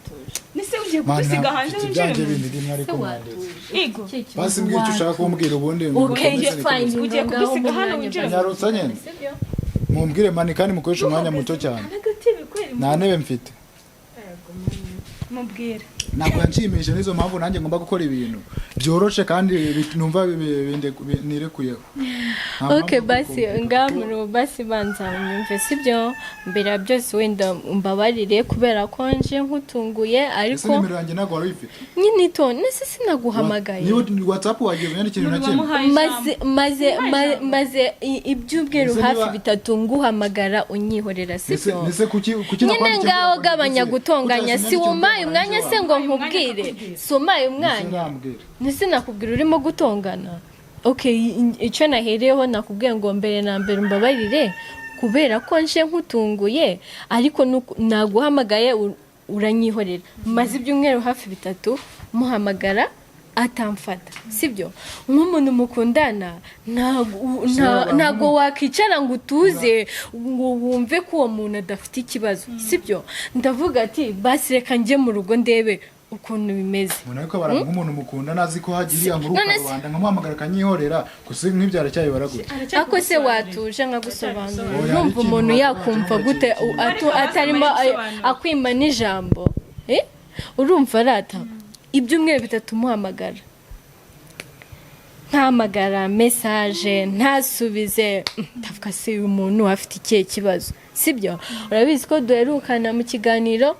Nese ugiye Mana, kudusiga hanze mfite winjire ibyanjye mu bindi rimwe, ariko mwanditse. Igo. Basi mbwira icyo ushaka kumbwira ubundi Okay, mukomeze fine. nikomeze. Ugiye kudusiga hano winjire mu Nyarutsa nyine mumbwire mani, kandi mukoreshe umwanya muto cyane. Agatebe kweri. Nta ntebe mfite. Mubwire. Ntabwo yanshimishije, nizo mpamvu nanjye ngomba gukora ibintu byoroshe kandi numva nirekuyeho. Nta mpamvu Okay, yo basi gukomplika. ngamuro, basi banza unyumve, sibyo? Mbere ya byose wenda umbabarire kubera ko nje nkutunguye, Ese ariko nimero yanjye ntabwo wari uyifite? Nyine ito nese sinaguhamagaye. Niba WhatsApp wagiye unyandikira ibintu na kimwe. Wamuhaye Maze ijambo. maze maze ibyumweru Ese hafi niba- 3 nguhamagara unyihorera, Ese sibyo? ese kuki Nyine nakwandikiye ngaho ngo gabanya uze? gutonganya. Kuki Si wumpaye wasinyandikiye umwanya se ngo nkubwire? Si umpaye umwanya? Urambwira. Ntese nakubwira urimo gutongana? Okay, icyo nahereyeho nakubwiye ngo mbere na mbere umbabarire kubera ko nje nkutunguye, ariko naguhamagaye uranyihorera. Maze ibyumweru hafi 3 muhamagara atamfata, sibyo? Nk'umuntu mukundana ntago wakicara ngo utuze ngo wumve ko uwo muntu adafite ikibazo, sibyo? Ndavuga ati basi reka njye mu rugo ndebe ukuntu bimeze. Umuntu ariko bara nk'umuntu mukunda nazi ko hagiye iriya nkuru None se- karubanda nkamuhamagara akanyihorera gusa, nk'ibyara cyayibara gute? Ako se watuje nkagusobanurira? Oya, Numva hari umuntu ikintu yakumva gute Ariko atarimo basobanura. akwima n'ijambo? Eh? Urumva rata ibyumweru 3 muhamagara, ntahamagara, message ntasubize. Ndavuga se uyu muntu afite ikihe kibazo, sibyo? Urabizi ko duherukana mu kiganiro,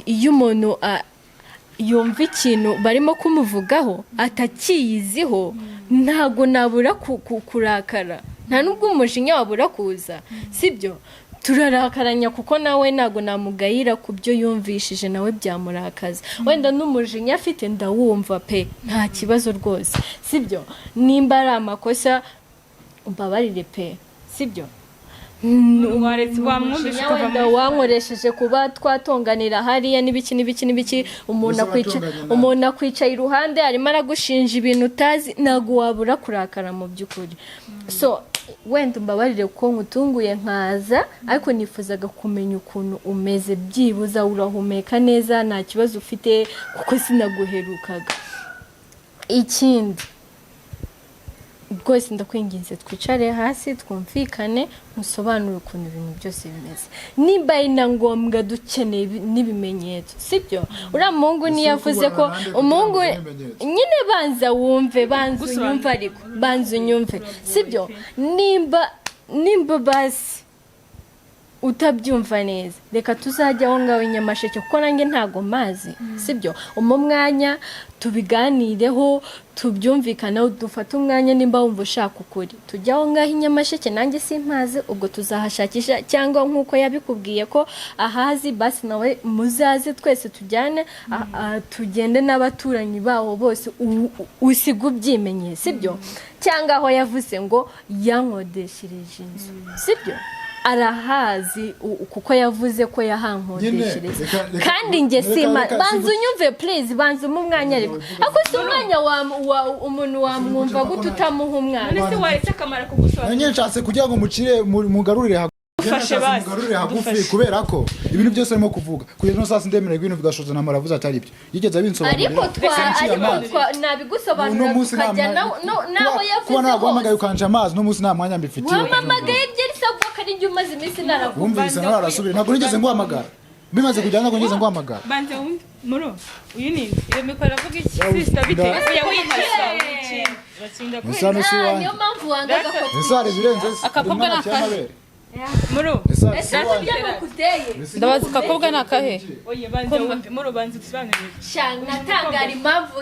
iyo umuntu yumva ikintu barimo kumuvugaho atakiyiziho, ntabwo nabura kurakara, nta nubwo umujinya wabura kuza, sibyo? Turarakaranya kuko nawe ntabwo namugayira ku byo yumvishije, nawe byamurakaza. Wenda n'umujinya afite ndawumva pe, nta kibazo rwose, sibyo? Nimba ari amakosa umbabarire pe, sibyo? Waretse wamwumvisha ukava wenda muri wankoresheje kuba twatonganira hariya n'ibiki n'ibiki n'ibiki, umuntu Gusa akwica watonganye nawe. umuntu akwicaye iruhande arimo aragushinja ibintu utazi, ntabwo wabura kurakara mu by'ukuri. So wenda umbabarire kuko nkutunguye nkaza, ariko nifuzaga kumenya ukuntu umeze, byibuza urahumeka neza, nta kibazo ufite, kuko sinaguherukaga. Ikindi rwose ndakwinginze, twicare hasi twumvikane, musobanure ukuntu ibintu byose bimeze, nimba ari na ngombwa dukeneye n'ibimenyetso, sibyo? Uriya muhungu Ese niyavuze ko kuburana nande kugira umuhungu ngo uzane ibimenyetso? Nyine banza wumve, banza unyumve, ariko banza unyumve, sibyo? Nimba basi utabyumva neza, reka tuzajya aho ngaho i Nyamasheke, kuko nanjye ntago mazi, sibyo? Umpe umwanya tubiganireho, tubyumvikaneho, dufate umwanya. Nimba wumva ushaka ukuri, tujya aho ngaho i Nyamasheke, nanjye simpazi, ubwo tuzahashakisha, cyangwa nk'uko yabikubwiye ko ahazi, basi nawe muzaze twese tujyane, tugende n'abaturanyi bawo bose, usiga ubyimenye, sibyo? Cyangwa aho yavuze ngo yankodeshereje inzu, sibyo? Arahazi kuko yavuze ko yahankodeshereza. Nyine, Kandi njye sima banza unyumve please, banza umuhe umwanya, ariko ako si umwanya wa umuntu wamwumva gute utamuha umwanya? None se waretse akamara kugusobanurira? Nanjye nshatse kugira ngo mucire mugarurire Dufashe basi, mugarurire hagufi, dufashe. kubera ko ibintu byose arimo kuvuga kugeza no saa sindemererwa ibintu bigashoza ntambara avuze atari byo yigeze abinsobanurira. Ariko twa Sinciye ariko amazi. twa nabigusobanurira, Uno munsi nta tukajya naho yavuze kuba naguhamagaye hose. ukanje amazi, uno munsi nta mwanya mbifitiye. Wampamagaye ryari se? Ubwo ko ari njye umaze iminsi naravuga. Wumvise nawe arasubira, ntabwo nigeze nguhamagara, bimaze kujyana ntabwo nigeze nguhamagara. Banza wumve, muro uyu ni nde? Iyo mikoro iravuga iki? Sister, bite? Nda- Oya, wicisha urakinda. Ese hano si Ah, iwanjye? niyo mpamvu wangaga ko Ese hari ibirenze se? Akakobwa Umwana ni aciye akahe? amabere. Muro. Ese hari Ese si iwanjye? burya ni ukuteye? Ese Ndabaza, akakobwa ni akahe? Oya, banza wumve muro, banza usobanurire. Sha, natangara impamvu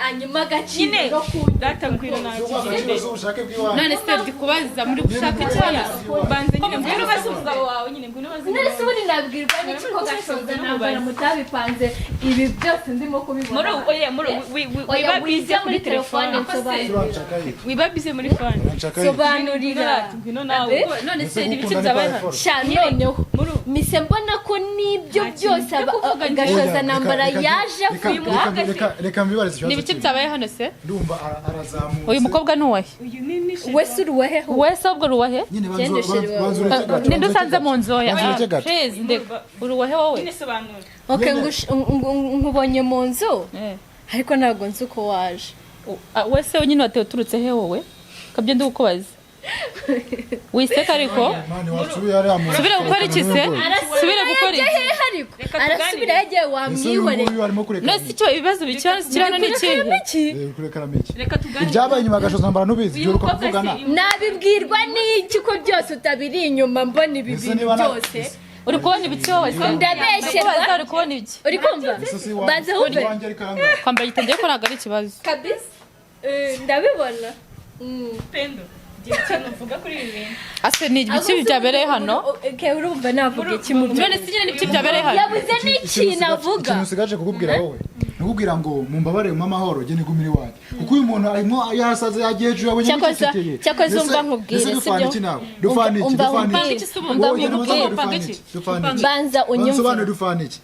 anyuma agaciro Nyine no kunywa. Data, ngwino nawe. Agaciro z'ubushake bw'iwanjye. None se ndi kubaza, muri gushaka iki hano? Banza nyine, ngwino ubaze umugabo wawe nyine, ngwino ubaze. None se ubundi nabwirwa n'iki ko Gashoza ntambara mutabipanze ibi byose ndimo kubibona? Muro, oya muro, Oya, wiba wize bize muri muri telefone, telefone. nsobanurira. Uranshaka iki? Wiba bize muri phone. Uranshaka iki? Sobanurira. Ngwino nawe. None Ese se ni ibiki gukunda ni byabaye by hano? force? Sha, noneho Muro. mise mbona ko n'ibyo byose Gashoza Oya, ntambara yaje avuga. Reka mbibarize Ni ikibazo ibiki kimwe. byabaye hano se? Ndumva arazamutse. Uyu mukobwa ni uwahe? Uyu ni Wese uri uwaheho? Wese ahubwo uri uwahe? Nyine Genda ushira banza ureke gato. Ninde usanze mu nzu? Oya, Banza ureke gato. please, ndeka, uri uwahe wowe? Nyine sobanura. Okay, nkubonye mu nzu, Eh. ariko ntabwo nzi uko waje. Wese nyine watewe uturutse he wowe? Kabyo ndi kukubaza, wiseka ariko. Mani, wasubiye hariya mu Subira gukora iki se? Subira gukora iki? Hehe, ariko Reka tuganire. arasubira yagiye, Ese uyu wamwihoreye. nguyu arimo kurekana None se icyo ibibazo bikira hano ni ikihe? Iki? iki? Kurekana iki? Reka tuganire. Ibyabaye inyuma Gashoza ntambara nubizi, Uyu byiruka mukobwa kuvugana. si- Nabibwirwa n'iki ko byose utabiri inyuma mbona ibi Ese bintu niba byose? Uri kubona ibiki wowe se? Ndabeshyerwa. Ndakubaza, uri kubona ibiki? Uri kumva? Ese si iwanjye? Banza wumve. Iwanjye ariko arangaye. Kwambara igitenge ko ntabwo ari ikibazo. Kabisa. Ndabibona. Pendo, gira ikintu uvuga kuri ibi bintu. Ase ni ibiki byabereye hano? Okay, urumva navuga iki mu byo? None se nyine ni ibiki byabereye hano? Yabuze n'ikintu avuga. Ikintu usigaje kukubwira wowe, nikubwira ngo mumbabare mu amahoro, gende gumira iwanjye, kuko uyu muntu arimo yasaze, yagiye hejuru, yabonye Cyakoze- cyakoze umva nkubwire, Ese dufana sibyo? iki nawe? Dufana iki? Umva Dufana nkubwire. iki? Umva Wowe nkubwire. ugenda ubaza ngo Umva dufana iki? iki? Dufana iki? Banza unyumve. Bansobanure, dufana iki?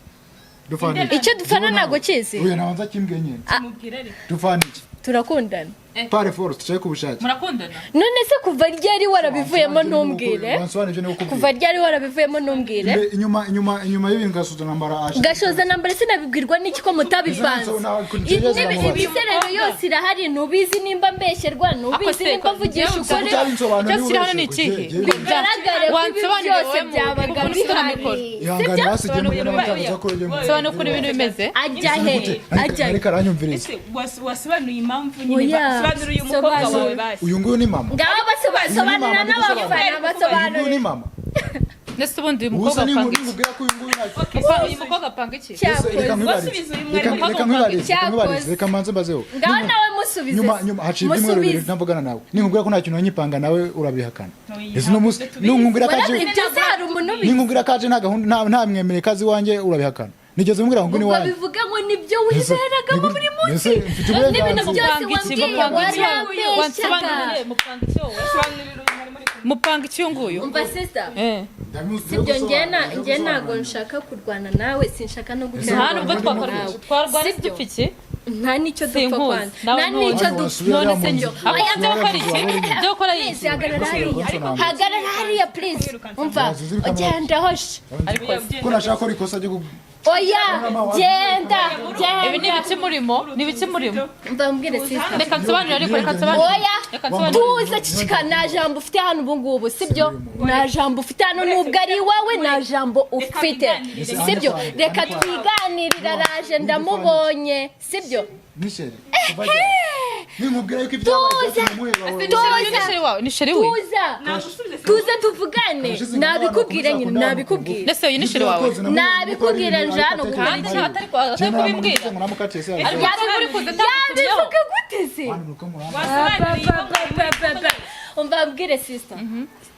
Dufana iki? Icyo dufana ntabwo kizi. Oya, nabanza kimbwiye nyine. Mubwire ariko. Dufana iki? Turakundana. Par force, tucaye ku bushake? Murakundana? None se kuva ryari warabivuyemo ntumbwire? Bansobanure ibyo nikubwira. Kuva ryari warabivuyemo ntumbwire? Inyuma y'ibintu Gasoza ntambara aje. Gashoza nambara sinabibwirwa n'iki ko mutabivanze? Imiserero yose irahari, ntubizi nimba mbeshyerwa, ntubizi nimba mvugisha ukuri. Utabinsobanura. Icyo kiri hano ni ikihe? Bigaragare ko ibi Wansobanuriye byose wowe mu byabaga ukuntu ufite na bihari. mikoro. Ihangane hasi, genda ubone amatangazamakuru, ujye mu- Sobanura ukuntu ibintu bimeze. Ajya he? Ajya he? Ariko aranyumviriza. Ese wasobanuye impamvu nyine? Oya, Sobanura uyu mukobwa sobanura. wawe basi. Uyu nguyu ni mama. Ngaho basobanurira n'abafana, Uyu nguyu ni basobanurira. mama. Ndetse ubundi uyu Ubu mukobwa se apanga iki? nimubwira ko uyu nguyu Uyu mukobwa apanga iki? Ese reka nkwibarize. Wasubiza uyu Reka mwari. reka nkwibarize, reka nkwibarize, Cyakoze. reka mbanze mbazeho. Ngaho nawe musubize. Nyuma haciye ibyumweru 2 Musubize. ntavugana nawe. Ninkubwira ko nta kintu wanyipanga nawe urabihakana. Oya, Ese uno munsi ntabwo tubizi. ninkubwira ko aje Ibyo se hari umuntu ubizi? ninkubwira ko aje nta gahunda, nta mwemere kazi wanjye, urabihakana. Nigeze mbwira ngo ngwino Ubwo iwanjye. bivuga ngo nibyo wiberagamo buri munsi? Ese mfite uburenganzira? N'ibintu byose Mupanga iki? wambwiye Mupanga iki? warambeshyaga. Wansobanuriye, mupanga iki wowe? Sobanurira uyu mwari muri kumwe. Mupanga iki uyu nguyu? Umva sister, Eh. sibyo, njye ntabwo nshaka kurwana nawe, sinshaka no Nta guterana nubwo twakora nawe. twarwana. Sibyo. Dupfa iki? Nta n'icyo dupfa Sinkuzi. kwanza, Nawe nta n'icyo ntuzi. dupfa. None se None njye Oya, byo gukora iki? Byo gukora iki? Please, hagarara hariya, hagarara hariya please. Umva, ugenda hoshe. Ariko Ko nashaka ko ikosa ryo Oya, genda. Ibi ni Genda. ibiki murimo? Ni ibiki murimo? Umva mbwire sister. Reka nsobanure, ariko reka nsobanure. Oya. Reka nsobanure. Tuza, cicika, nta jambo ufite hano ubu ngubu, sibyo? Nta jambo ufite hano, nubwo ari iwawe nta jambo ufite, sibyo? Reka twiganirire, araje ndamubonye, sibyo? Michel kuva ryari? Ninkubwira yuko ibyabaye Tuza. byatumye muheba wowe. Ni chéri wawe? Ni chéri we? Tuza, tuza tuvugane. Nabikubwira nyine, nabikubwira. Ndetse uyu ni chéri wawe? Nabikubwira, nje hano gukora Kandi iki? nta atari kubimbwira. Ariko uri kuza atagutumyeho. Yabivuga gute se? Umva mbwire sister,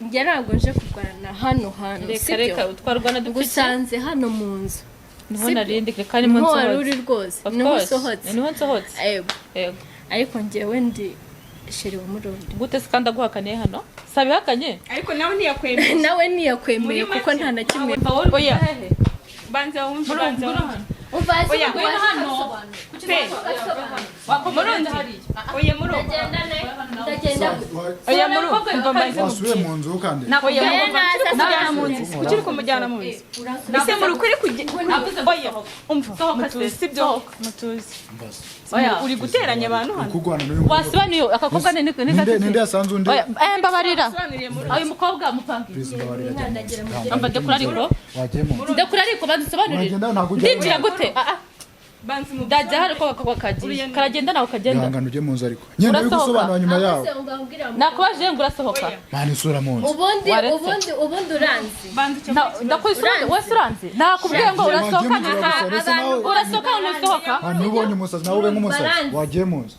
njye ntabwo nje kurwana hano hantu. Reka. Sibyo? Reka, twarwana dupfa iki? Ngusanze hano mu nzu. Niho Sibyo? narindi, reka niho Niho wari uri nsohotse. rwose. Of Niho course. usohotse. Niho nsohotse. Yego. Yego. Ariko njyewe ndi chéri wa Murundi. Gute se kandi aguhakaniye hano? Sabihakanye? Ariko nawe ntiyakwemeye. Nawe ntiyakwemeye Muri kuko make, nta na kimwe. Oya, banza wumve, banza wumve. Umva hasi. Oya, ngo hano. Pe Murundi, oya Murundi, ndagenda. Oya Murundi, umva mbanze. Wasubiye mu nzu kandi. Oya, Ngenda umva, nasa. kumujyana mu nzu, kuki uri kumujyana mu nzu? Ese muri kuri kujya? Oya, umva, mutuze, sibyo? Mutuze. Oya. Uri guteranya abantu hano. Kurwana n'uyu mugore. Wasobanuye akakobwa ni Ninde yasanze undi? Oya, eh, mbabarira. Sobanuriye Murundi. Uyu mukobwa mupanga iki? Please, mbabarira, jya mu nzu. Umva, ndekura ariko. Wagiye mu nzu. Ndekura ariko, banza usobanurire. Wagenda ntabwo ujya. Ndinjira gute? Ah ah. Banza umubwire. Ndajya hari ko agakobwa kagiye karagenda, nawe kagenda. Ihangane ujye mu nzu, ariko nyine Urasohoka. bigusobanura nyuma yaho. Nakubajije ngo urasohoka. Mani, usubira mu nzu. Ubundi Waretse. ubundi uranzi. Banza icyo. Ndakwisobanurira, wese uranzi, nakubwiye ngo urasohoka. Wagiye mu nzu gusa, ndetse nawe Urasohoka, ntusohoka. Mani, ubonye umusazi nawe ube nk'umusazi. Baranzi. Wagiye mu nzu.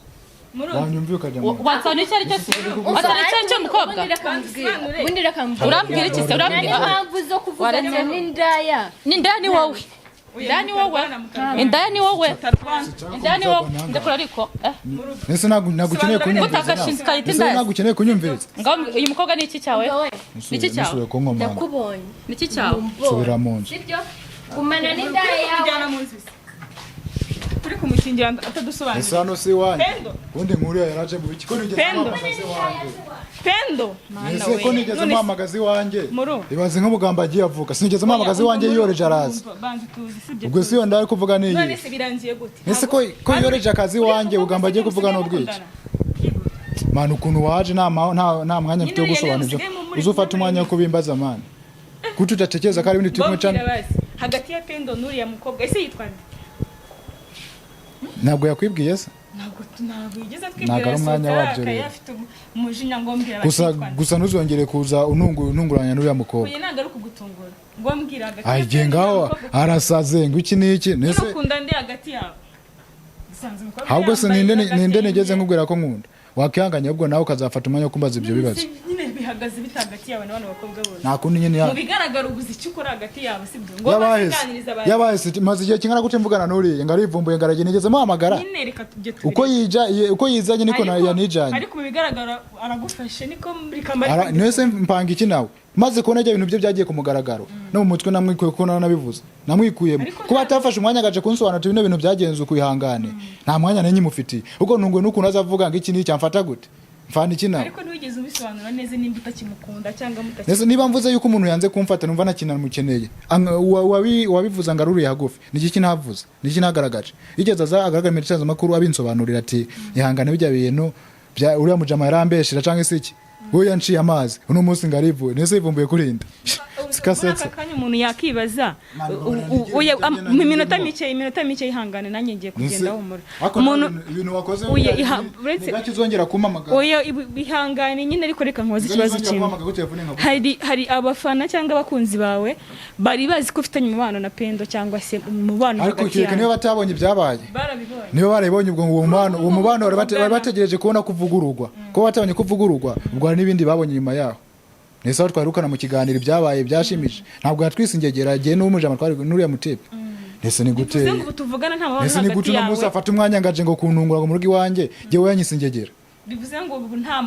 Wanyumviye ukajya mu nzu. Wasobanura icyo ari cyo se? Wasobanura icyo ari cyo, mukobwa? Ubundi reka mbwira, ubundi reka mbwira. Urambwira iki se? Nta Urambwira? n'impamvu zo kuvugana Waretse. n'indaya. Ni indaya ni wowe, indaya ni wowe, indaya ni wowe, indaya ni wowe. Ndekura ariko, eh. Ese ntabwo ukeneye kunyumviriza nawe? Utakashinze ukayita Ese indaya. ntabwo ukeneye kunyumviriza? Ngaho uyu mukobwa ni iki cyawe? Ni iki cyawe? Nusubire kunkomanga. Ndakubonye. Ni iki cyawe? Subira mu nzu. Sibyo, gumana n'indaya yawe. Kujyana mu nzu se? Turi kumukingira atadusobanurira. Ese hano si iwanyu? Pendo. Ubundi nkuriya yaraje mu biki ko nigeze Pendo. muhamagaza iwanjye? Pendo. Mana Ese we. ko nigeze None se- muhamagaza iwanjye? Muru. Ibaze nk'ubugambo agiye avuga, sinigeze muhamagaza iwanjye, yiyoreje araza. Umva, banza utuze, sibyo? Ubwo si yo ndari kuvuga None niyi? se birangiye gute? Ese ko yiyoreje akazi iwanjye, ubugambo agiye kuvuga ni ubwiki? Mani, ukuntu waje nta mwanya mfite wo Nyine gusobanura ibyo. rero usigaye muri- Uzufata umwanya wo kubimbaza, mani, kuki udatekereza ko ari ibindi turi kumwe Mbabwira cyane? basi, hagati ya Pendo n'uriya mukobwa, ese yitwa nde? Ntabwo yakwibwiye se? Ntabwo yigeze Ntabwo atwibwira. ari umwanya Yasohotse wabyo arakaye, rero. afite umujinya, ngo mbwira basi Gusa yitwa nde. gusa ntuzongere kuza untunguranya n'uriya mukobwa. Oya, ntabwo ari ukugutungura, ngo mbwira hagati ya Agiye Pendo ngaho n'uriya mukobwa. arasaze ngo iki n'iki Nyine nese. ukunda nde hagati yabo? Usanze umukobwa Ahubwo se yambaye ninde ninde agatenge. nigeze nkubwira ko nkunda? Wakihanganye ahubwo nawe ukazafata umwanya wo kumbaza ibyo bibazo. Se nyine bihagaze bite hagati yawe na bano bakobwa bose? Nta kundi nyine Mu bigaragara ubuze icyo ukora hagati yabo, sibyo? Ngo yabahese baganiriza abantu. Yabahese, maze igihe kingana gute mvugana n'uriya ngo arivumbuye ngo aragiye, nigeze muhamagara? Nyine reka tujye tubireke. Uko yija uko yizanye niko yanijanye. Ariko mu bigaragara aragufashe, niko rikamba. Nese mpanga iki nawe? Maze kubona ibyo bintu bye byagiye ku mugaragaro no mu mutwe namwikuye, kuko naranabivuze, namwikuyemo. Ariko Kuba atafashe umwanya agaje kunsobanurira bino bintu byagenze ukwihangane, nta mwanya nari nyimufitiye. Ubwo ntunguwe n'ukuntu azavuga ngo iki n'iki, amfata gute, mfana iki nawe? Ariko ntiwigeze ubisobanura neza nimba utakimukunda cyangwa mutakimukunda. Nese niba mvuze yuko umuntu yanze kumfata numva ntakinamukeneye, wabivuze ngo aruriye hagufi, ni iki ntavuze? Ni iki ntagaragaje? Yigeze aza agaragara mu itangazamakuru abinsobanurira ati ihangane, bijya bintu bya uriya mujama yarambeshera cyangwa se iki, wowe yanciye amazi, uno munsi ngo arivuye, nese yivumbuye kurinda Muri sikasetse. aka kanya umuntu yakibaza Mani, babona oya, nigeze mu minota ndimo. mike, iminota mike, ihangane, nanjye ngiye kugenda, humura. Ariko Umuntu nawe ibintu wakoze Oya, uretse- ni gake uzongera kumpamagara. Oya, ihangane nyine, ariko reka nkubaze ikibazo Uzongera kimwe. kumpamagara kuri telefone nkaguha. Hari abafana cyangwa abakunzi bawe bari bazi ko ufitanye umubano na Pendo cyangwa se umubano Ariko hagati kereka niba yanyu. batabonye ibyabaye. Barabibonye. Niba barabibonye, ubwo uwo mubano bari bategereje kubona kuvugururwa, kuba batabonye kuvugururwa, ubwo hari n'ibindi babonye nyuma yaho. Nese aho twarukana mu kiganiro ibyabaye byashimije, ntabwo yatwisingegera agiye n'umujama twari n'uriya mutipe, nese ni gute? Bivuze ngo ubu tuvugana nta mubano Nese ni hagati gute uno munsi yawe? afata umwanya ngaje ngo kuntungura ngo mu rugo iwanjye, jyewe yanyisingegera? Bivuze ngo ubu nta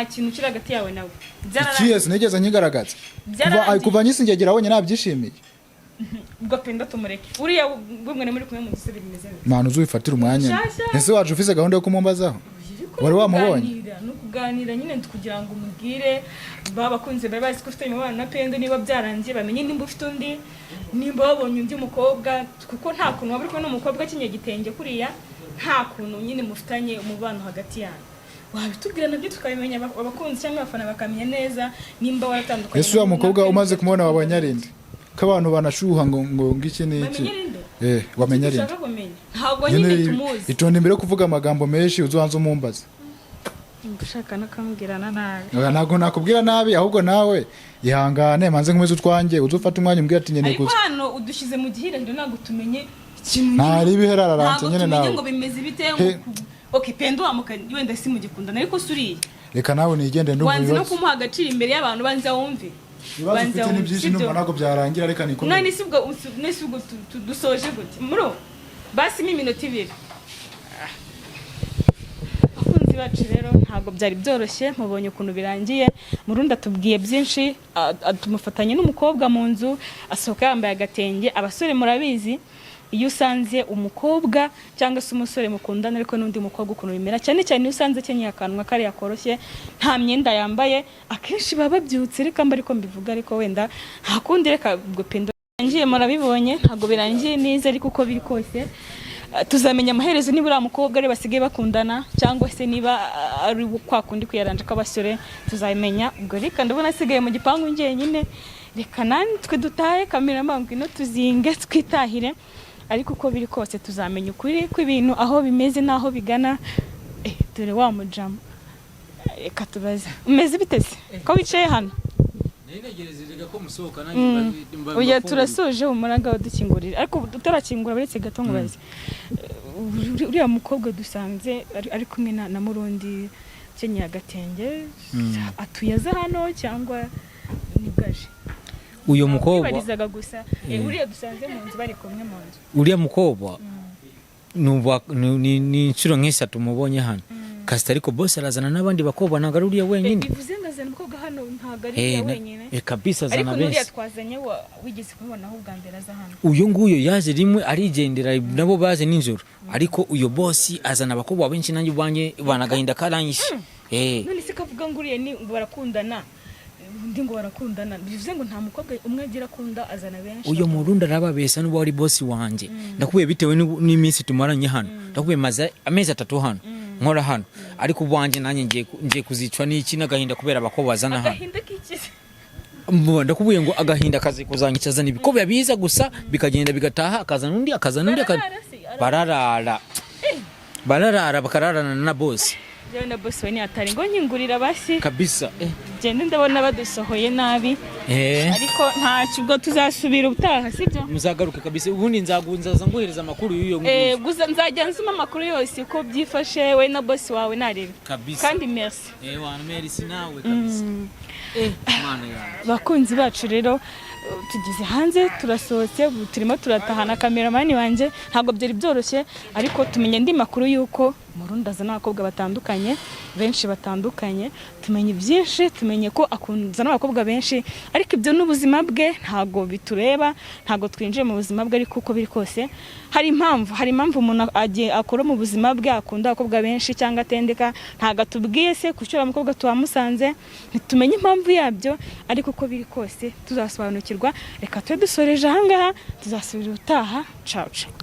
kintu kiri hagati yawe nawe. Byararangiye. Ikihe? Sinigeze nkigaragaza. Kuva Byararangiye. Kuva nyisingegera abonye nabyishimiye. Ubwo Pendo tumureke, uriya bumwe muri kumwe mu nzu se bimeze bite? Mwana, uzubifatira umwanya. Shyashya. Ese waje ufise gahunda yo kumumbazaho? Wari wamubonye? Ni ukuganira nyine kugira ngo umubwire ba bakunze bari bazi ko ufite imibonano na Pendo, niba byarangiye bamenye nimba ufite undi, nimba wabonye undi mukobwa, kuko nta kuntu waba uri kumwe n'umukobwa akenyeye igitenge kuriya, nta kuntu nyine mufitanye umubano hagati yanyu. Wabitubwira nabyo tukabimenya, abakunzi cyangwa abafana bakamenya neza nimba waratandukanye Ese uriya na mukobwa Pendo. umaze kumubona wabonye arinde ko abantu banashuha ngo iki n'iki? Bamenye arinde? Eh, wamenya arinde? Ushaka kumenya? Ntabwo nyine Nyine tumuzi. itonde imbere yo kuvuga amagambo menshi, uzubanza umumbaze. Ushaka no kumubwirana nabi. Oya, ntabwo nakubwira nabi, ahubwo nawe ihangane manze nkomeze utwanjye, uze ufate umwanya umbwire ati nkeneye Ariko kuza. hano udushyize mu gihirahiro, ntabwo tumenye ikintu. Nta ribi herararanse Ntabwo nyine tumenye nawe. ngo bimeze bite. He. Okay, Pendo wamuka wenda si mugikundana, ariko si uriya. Reka nawe nigende, ndumva Wanze no ibibazo. kumuha agaciro imbere y'abantu, banza wumve. Ibibazo Banza ufite ni wumve, byinshi. sibyo? Ndumva ntabwo byarangira, reka None nikomere. si ubwo dusoje gute muro basimo iminota 2? Abakunzi bacu rero, ntabwo byari byoroshye, mubonye ukuntu birangiye. Murundi atubwiye byinshi, tumufatanye n'umukobwa mu nzu, asohoka yambaye agatenge. Abasore murabizi, iyo usanze umukobwa cyangwa se umusore mukundana ariko n'undi mukobwa, ukuntu bimera, cyane cyane iyo usanze akenyeye akanwa kariya koroshye, nta myenda yambaye, akenshi baba babyutse. Reka mba ariko mbivuga, ariko wenda nta kundi. Reka ubwo Pendo birangiye, murabibonye, ntabwo birangiye neza, ariko uko biri kose tuzamenya amaherezo niba uriya mukobwa ari basigaye bakundana cyangwa se niba ari kwa kundi kwiyaranja kw'abasore, tuzabimenya. Ubwo reka ndabona asigaye mu gipangu njyenyine, reka natwe dutahe. Cameraman, ngwino tuzinge twitahire. Ariko uko biri kose tuzamenya ukuri kw'ibintu aho bimeze n'aho bigana. Dore wa mujama, reka tubaze umeze bite se ko wicaye hano. Nari ko musohoka nanjye Oya, turasoje, umuraga wadukingurira, ariko utarakingura uretse gato nkubaze. Uriya mukobwa dusanze ari kumwe na Murundi ukenyeye agatenge, atuye aza hano cyangwa nibwaje? Uyu mukobwa? Kwibarizaga gusa. Uriya dusanze mu nzu, bari kumwe mu nzu. Uriya mukobwa ni inshuro nk'eshatu mubonye hano kasita, ariko bose arazana n'abandi bakobwa, ntabwo ari uriya wenyine. Bivuze ngo azana umukobwa hano, ntabwo ari Eh, uriya wenyine? Kabisa Ariko azana n'uriya benshi. twazanye wigeze kumubonaho ubwa mbere aza hano? Uyu nguyu yaje rimwe arigendera, nabo baje nijoro, ariko uyu bosi azana abakobwa benshi. Nanjye ubwanjye bana agahinda karanyishe. None se kavuga ngo uriya ni ngo barakundana, undi ngo barakundana, bivuze ngo nta mukobwa umwe agira akunda, azana benshi? Uyu murundi arababesa n'ubu ari bosi wanjye. Ndakubwiye bitewe n'iminsi tumaranye hano, ndakubwiye maze amezi 3 hano nkora hano, ariko ubwanjye nanjye ngiye kuzicwa n'iki n'agahinda kubera abakobwa bazana hano. Agahinda k'ikizi? Ndakubwiye ngo agahinda kazi kuzanyica. Azana ibikobwa biza gusa bikagenda bigataha, akazana undi, akazana undi. Bararara se? Bararara, bararara, bakararana na bosi. Njyewe na bosi we ni atari ngo nkingurira basi. Kabisa. Gende, ndabona badusohoye nabi. Ariko ntacyo, ubwo tuzasubira ubutaha, sibyo? Muzagaruke kabisa, ubundi nzaza nguhereza amakuru y'uyo nguyu. Gusa nzajya nsoma amakuru yose uko byifashe we na bosi wawe narebe. Kabisa. Kandi merci. Wana merci nawe kabisa. Mana yanjye. Bakunzi bacu rero, tugeze hanze, turasohotse, ubu turimo turatahana cameraman wanjye. Ntabwo byari byoroshye, ariko tumenya andi makuru y'uko Murundi azana abakobwa batandukanye, benshi batandukanye. Tumenye byinshi, tumenye ko akundana n'abakobwa benshi, ariko ibyo n'ubuzima bwe, ntabwo bitureba, ntabwo twinjiye mu buzima bwe. Ariko uko biri kose hari impamvu umuntu akora mu buzima bwe, akunda abakobwa benshi cyangwa atendeka. Ntabwo atubwiye se ku uriya mukobwa tuwamusanze, ntitumenye impamvu yabyo, ariko uko biri kose tuzasobanukirwa. Reka tube dusoreje ahangaha, tuzasubira ubutaha. Cawu cawu.